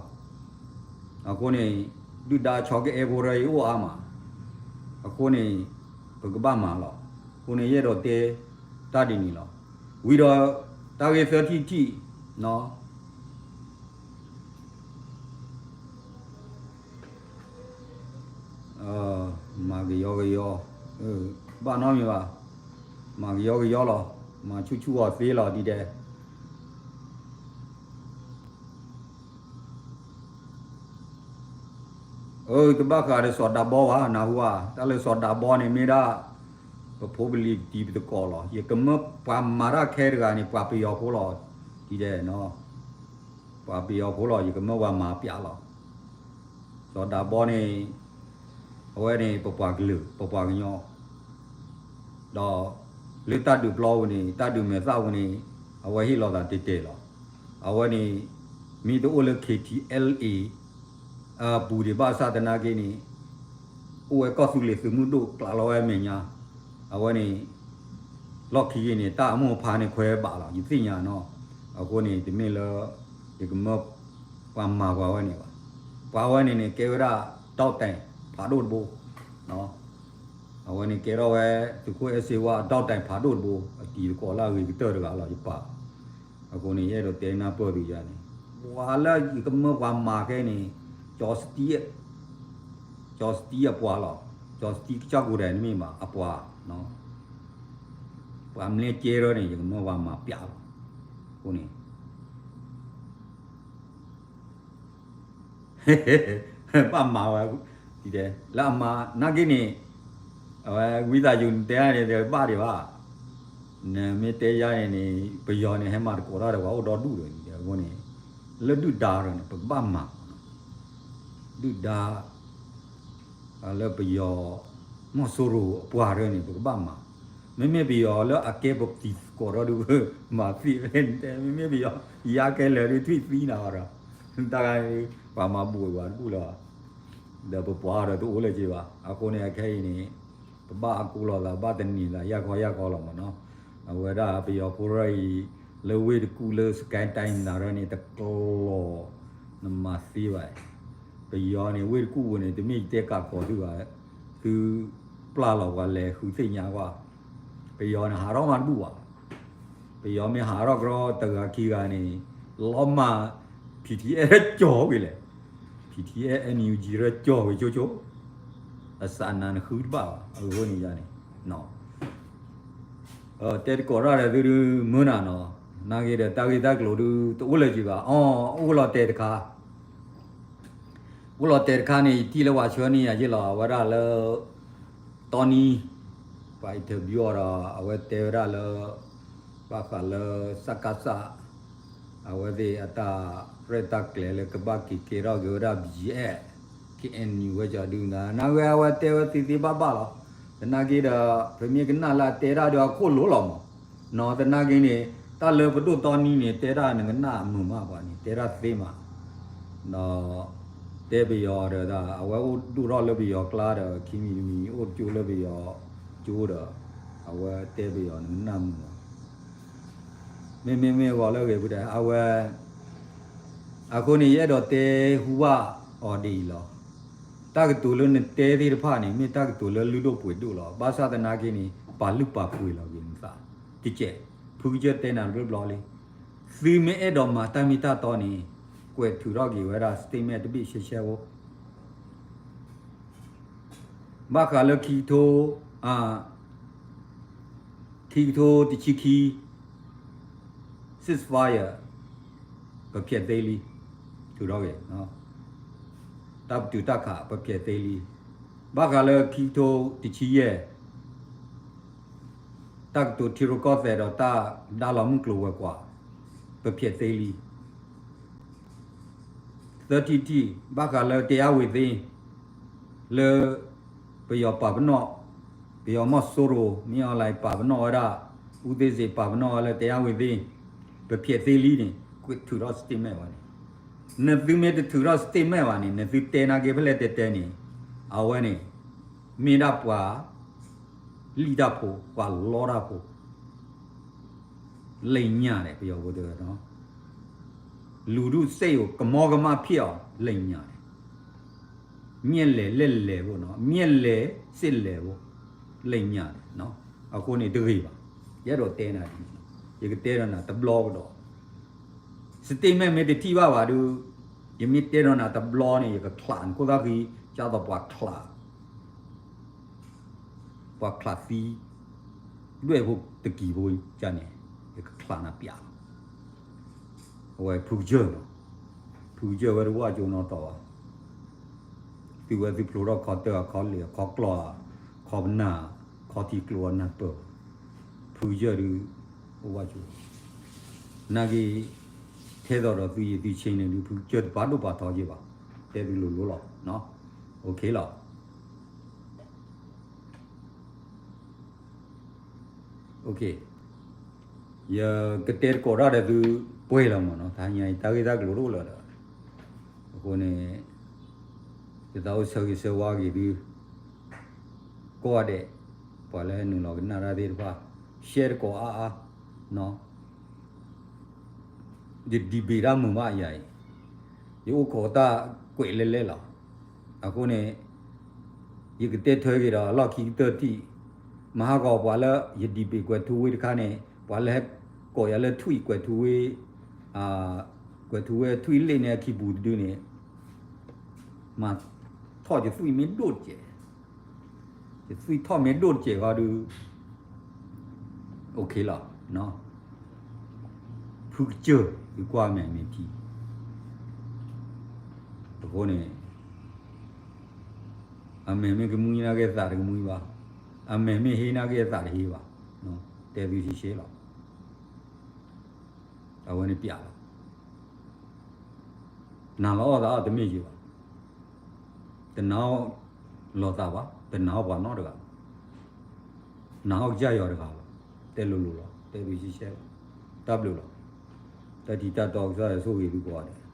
အဃိန့ၣ် ဒုၣ်ဒါဆီကအဲၣ်ဖိရၢအံၤအိၣ်အါမး, အဃိန့ၣ် ပကဘၣ်မၤလီၤ. အဃိန့ၣ် ယအဲၣ်ဒိးတဲ တၢ်ဒ်န့ၣ်လီၤ. ဝံၤဒီး တၢ်ဂ့ၢ်သၢထံၣ်တထံၣ်နီၤ မၤကယီကယီ, ဘၣ်နီတမံၤဘၣ်, မၤကယီကယီလီၤ, မၤဆူၣ်ဆူၣ်အီၤသ့လီၤဒ်တဲ အၢ တဘၣ်ဃးဒီးစီၤဒၤဘီဘၣ် နၢ်ဟူဧါ, တၢ်လၢစီၤဒၤဘီန့ၣ်မ့ၢ်ဒၣ် ပဖိပလံၤပတံၤပသကိးလီၤ. ယကမၢပှၤမၤတၢ်ခဲတဂၤန့ၣ် ပှၤပယီၤဖိလီၤ, ဒ်တဲနီၤ, ပှၤပယီၤဖိလီၤ, ယကမၢပှၤမၤပျးလီၤ. စီၤဒၤဘီန့ၣ် အဝဲန့ၣ် ပပှၤကလုာ် ပပှၤကညီ ဒီး လၢတၢ်ဒုးပျီပူၤန့ၣ် တၢ်ဒုးမဲာ်သၣ်ပူၤန့ၣ် အဝဲဟ့ၣ်လီၤသးတဲာ်တဲာ်လီၤ. အဝဲန့ၣ် မ့ၢ်တအိၣ်လၢ KTLA အပူၤဒံးဘၣ်ဆၣ်သနာ်က့န့ၣ် အိၣ်ဝဲကီၢ်သူလ့ၤသုးမုၢ်ဒိၣ်ကျးလီၤဝဲအမဲာ်ညါ, အဝဲန့ၣ် လီၢ်ခံက့ၤန့ၣ် တၢ်အမိၢ်အဖါန့ၣ်ခွဲးဘၣ်လီၤ ယသ့ၣ်ညါနီၤ. အဃိန့ၣ် တမ့ၢ်လၢ ယကမၢ ပှၤမၤပှၤဝဲန့ၣ်ဘၣ်. ပှၤဝဲန့ၣ်န့ၣ် ကဲဝဲဒၣ် ဒီၣ်တဲာ်ဖးဒိၣ်တဘိ အဝဲန့ၣ်ကဲထီၣ်ဝဲ သုးခိၣ်အဲၣ်စ့ဝါ ဒီၣ်တဲာ်ဖးဒိၣ်တဘိ အတံၤသကိးလၢအဂ့ၤကတၢၢ်တဂၤလီၤ ယပာ်. အဃိန့ၣ် ယအဲၣ်ဒိးတဲနၢ်ပၢၢ်သုယၤန့ၣ် ပှၤလၢယကမၢပှၤမၤခဲန့ၣ် ကၠီၤစတံ ကၠီၤစတံအပှၤလီၤ. ကၠီၤစတံကစၢ်ကိးဒဲးန့ၣ်မ့ၢ်ဘၣ် အပှၤ ပှၤမလဲကဲထီၣ်န့ၣ် ယကမၢပှၤမၤပျးလီၤ. အဃိန့ၣ် ဘၣ်မၤဝဲ ဒ်တဲ လၢအမၤ နာ်က့န့ၣ် အဝဲ ဝံသးစူၤနတဲန့ၣ် တဘၣ်ဒံးဘၣ်. နမ့ၢ်တဲယၤန့ၣ်န့ၣ် ပယီၤန့ၣ် ဟဲမၤသကိးတၢ်ဒီးပှၤအိၣ်ဒီဒူၣ်ဒီး အဃိန့ၣ် လၢဒုၣ်ဒါဒီးန့ၣ် ပကဘၣ်မၤ ဒုၣ်ဒါ လၢပယီၤ မီၢ်စိရိၤအပှၤဒီးန့ၣ် ပကဘၣ်မၤ. မ့မ့ၢ်ပယီၤလၢအကဲပတံၤသကိးဒီးဒုး မၤသ့ဖဲန့ၣ်တဲ မ့မ့ၢ်ပယီၤ ယါကဲလၢာ်ဒုးထွံၣ်သံနၤအီၤဒီး တၢ်ဂၤန့ၣ် ပှၤမၤဘူၣ်ဝဲပှၤတဘူၣ်လၢၤဘၣ်. ဒီးပပှၤဒီးတအိၣ်လၢၤက့ၤဘၣ်. အဃိန့ၣ် အခဲအံၤန့ၣ် ပဘၣ်အကူလီၤသး ဘၣ်တနံၤသး ယၢ်ခီယၢ်ခီလီၤမးနီၤ. အဝဲဒၣ်ပယီၤဖိရၢအံၤ လၢဝ့ၢ်တကူၣ်လၢ စကဲတၢ်နၤရၢန့ၣ် တကျိၤ နမၤသ့ဘၣ်. ပယီၤန့ၣ် ဝ့ၢ်တကူၣ်ပူၤန့ၣ် တမ့ၢ်ယတဲကးကီးသုဘၣ်, သုပျၢ်လီၤပှၤလဲၤဃုသ့ၣ်ညါကွၢ်. ပယီၤန့ၣ် ဟးထီၣ်မးတဘူၣ်ဘၣ်. ပယီၤမ့ၢ်ဟးထီၣ်ကရီတဂၤခံဂၤန့ၣ် လီၤမၢ် PDF ကၠီၤဝံၤလဲၣ်. PDF NUG ကၠီၤဝံၤဆိဆိ အစးနၤနဃုတဘၣ်ဘၣ် အဂ့ၢ်န့ၣ်ယၤန့ၣ် တဲသကိးတၢ်ဒီးသုဒုးမုၢ်နၤနီၤ, နာ်က့ဒီးတၢ်ဂ့ၢ်တၢ်ကျိၤဒုးတအိၣ်လၢၤက့ၤဘၣ်. အီ အိၣ်လီၤတဲာ်တခါ, အိၣ်လီၤတဲာ်တခါန့ၣ် ယထံၣ်လၢပှၤဆှၢန့ၢ်ယၤယ့ၢ်လီၤ အဝဲဒၣ်လၢ တီနံ ပှၤ interview အီၤဒီး အဝဲတဲဝဲဒၣ်လၢ ဘၣ်ဃးလၢ စကစ အဝဲသ့ၣ်အတၢ်ရဲၣ်တၢ်ကျဲၤလၢကဘၣ်က့ၤကဲထီၣ်က့ၤဝဲဒၣ် BGF KNU ဝဲကၠီဒုနၤ နာ်က့အဝဲတဲဝဲသ့သ့ဘၣ်ဘၣ်လီၤ. သနာ်က့ဒီး ပမ့ၢ်ကနၣ်လၢအတဲတၢ်ဒီးအခိၣ်လိၤလီၤမး, နီၤသနာ်က့န့ၣ် တၢ်လၢပဒိၣ်တီနံန့ၣ် တဲတၢ်နကနၣ်အမုာ်မးပှၤန့ၣ် တဲတၢ်သ့မး, ဒီး တဲပယီၤဒီး အဝဲအိၣ်ဒိၣ်ထီၣ်လၢပယီၤကျါဒီး ခံမံၤတမံၤအိၣ်ကၠိလၢပယီၤကၠိဒီး အဝဲတဲပယီၤနကနၣ်မုာ်လီၤ. မ့မ့ၢ်မ့ၢ်ဂီၤလၢအဂ့ၤပူၤတဲ အဝဲ အဃိန့ၣ် ယအဲၣ်ဒိးတဲဟူဘၣ်အီၤဒ်အံၤလီၤ. တၢ်ကတိၤလၢနတဲသ့ၣ်တဖၣ်န့ၣ် မ့ၢ်တၢ်ကတိၤလၢလုၢ်ဒိၣ်ပှ့ၤဒိၣ်လီၤ. ဘၣ်ဆၣ်သနာ်က့န့ၣ် ပာ်လုၢ်ပာ်ပှ့ၤလီၤက့ၤနသး တကဲး. ဖုကစၢၢ်တဲနၤတဘျီဘျီလံ သုမ့ၢ်အဲၣ်ဒိးမၤတၢ်မ့ၢ်တၢ်တီန့ၣ် ကွဲးထုးထီၣ်က့ၤဝဲဒၣ် statement တဘ့ၣ်ရှဲရှဲဖိ ဘၣ်ဃးလၢခံကထိ ခံကထိတဆံခံ ceasefire ပဖျဲးသ့လံ ထုးထီၣ်က့ၤ တၢ်ပတုာ်တၢ်ခး ပဖျဲးသ့လံ. ဘၣ်ဃးလၢခံကထိတဆံယဲၢ် တၢ်ကတိၤထံရူၢ်ကီၢ်သဲးဒီးတၢ်ဒါလီၤမုၢ်ကျိၤဝဲၤကွာ် ပဖျဲးသ့လံ. သၢထံၣ်တထံၣ် ဘၣ်ဃးလၢ တရားဝင်သင့် လၢ ပယီၤပာ်ပနီၣ် ပယီၤမီၢ်စိရိၤ မ့ၢ်အီၤလၢပာ်ပနီၣ်ဝဲဒၣ် ဦးသိန်းစိန် ပာ်ပနီၣ်ဝဲလၢ တရားဝင်သင့် ပဖျဲးသ့လံန့ၣ် ကွဲးထုးထီၣ် statement ဘၣ်န့ၣ် နသုမ့ၢ်တထုးထီၣ် statement ဘၣ်န့ၣ် နသုတဲနာ်က့ဖဲလဲၣ်တဲတဲန့ၣ် အဝဲန့ၣ် မ့ၢ်ဒၣ်ပှၤ လံၣ်တၢ်ဖိ ပှၤလီတၢ်ဖိ လိမ်ညာတယ် ပယီၤဖိတဲဝဲ လူထုစိတ်ကို ကမောကမဖြစ်အောင် လိမ်ညာတယ်. မျက်လဲၤလက်လဲၤဖို့နော် မျက်လဲၤစစ်လဲၤဖို့ လိမ်ညာတယ်နော်. အဃိန့ၣ်တဂ့ၤဘၣ်. ယအဲၣ်ဒိးတဲနၤဒ်န့ၣ် ယကတဲဒီးနၤတဘျီကဒီး statement မ့ၢ်တထံၣ်ဘၣ်ဘၣ်ဒုး ယမ့ၢ်တဲဒီးနၤတဘျီန့ၣ် ယကချးနခိၣ်သၣ်ဃံ ကၢ်သိးပှၤချး ပှၤချးသံ ဒွဲၣ်ဖိတကံၤဖိန့ၣ် ယကချးနၤပျးလီၤ. အဝဲဖုကစၢၢ်နီၤ ဖုကစၢၢ်ဝဲတဝၢ်ကၠိနီတီၤဘၣ်. သုဝဲသုဖျိထီၣ်ခီတၢၢ်အခီလ့ၣ်အခီကျီၢ် ခီပနၢ် ခီထံကျိအနၢ်ပၢၢ်ဘၣ်. ဖုကစၢၢ်ဒုး အိၣ်ဝၣ်ကၠိ နာ်က့ ထဲသိးဒီးသုယံၤသုဆ့န့ၣ်ဒုး ဖုကစၢၢ်တပာ်ဒိၣ်ပာ်ထီက့ၤဘၣ်. တဲသုလိၤလိၤလီၤ. OK လီၤ. ယကတဲတကိးတၢ်ဒီးသုပှဲၤလီၤမးနီၤ တဟါညါအံၤ တၢ်ဂ့ၢ်တၢ်ကျိၤတအိၣ်လၢၤဒီး အဃိန့ၣ် ယသးအိၣ်ဆၢဂ့ၤဆၢဝါက့ၤသု ကိးဂၤဒဲး ပှၤလၢနုာ်လီၤကနၣ်တၢ်သ့ၣ်တဖၣ် share တကိးအါအါ ယ debate တၢ်မုာ်ဘၣ်ယၤအံၤ ယအိၣ်ခိးတၢ်ကွဲးလဲၣ်လဲၣ်လီၤ. အဃိန့ၣ် ယကတဲထွဲက့ၤဒီးအလီၢ်ခံကတၢၢ်ထံၣ် မဟါဂီၤပှၤလၢယ debate ကွဲးထူဝ့တခါန့ၣ် ပှၤလၢကိးယၤလၢထွံၣ်ကွဲးထူဝ့ ကွဲးထူဝ့ထွံၣ်လ့ၣ်န့ၣ်အခံပူၤတဒုန့ၣ် မၤထီၣ်ယသွံၣ်မ့ၢ်ဒိၣ်တစဲး ယသွံၣ်ထီၣ်မ့ၢ်ဒိၣ်တစဲးဃီဒုး OK လီၤ. ဖုကစၢၢ် ယကွၢ်မဲာ်မ့ၢ်ထံ အဃိန့ၣ် အမဲာ်မ့ၢ်ကမှံနာ်က့သးတကမှံဘၣ်, အမဲာ်မ့ၢ်ဟ့နာ်က့သးတဟ့ဘၣ်. တဲသုရှဲရှဲလီၤ. အဝဲန့ၣ်ပျးလီၤ. နာ်လီၤအီၣ်သးအီၣ်တမ့ၢ်ယံၤဘၣ်. တနာ်အီၣ်လီၤသးဘၣ်, တနာ်အီၣ်ပှၤနီတဂၤဘၣ်. နာ်အီၣ်ကစၢ်ယွၤတဂၤလီၤ. တဲလိၤလိၤလီၤ. တဲသုရှဲရှဲလီၤ. တၢ်ဘျုးလီၤ. တၢ်ထံးတၢ်တီကစၢ်ယွၤဆိၣ်ဂ့ၤသုကိးဂၤဒဲး.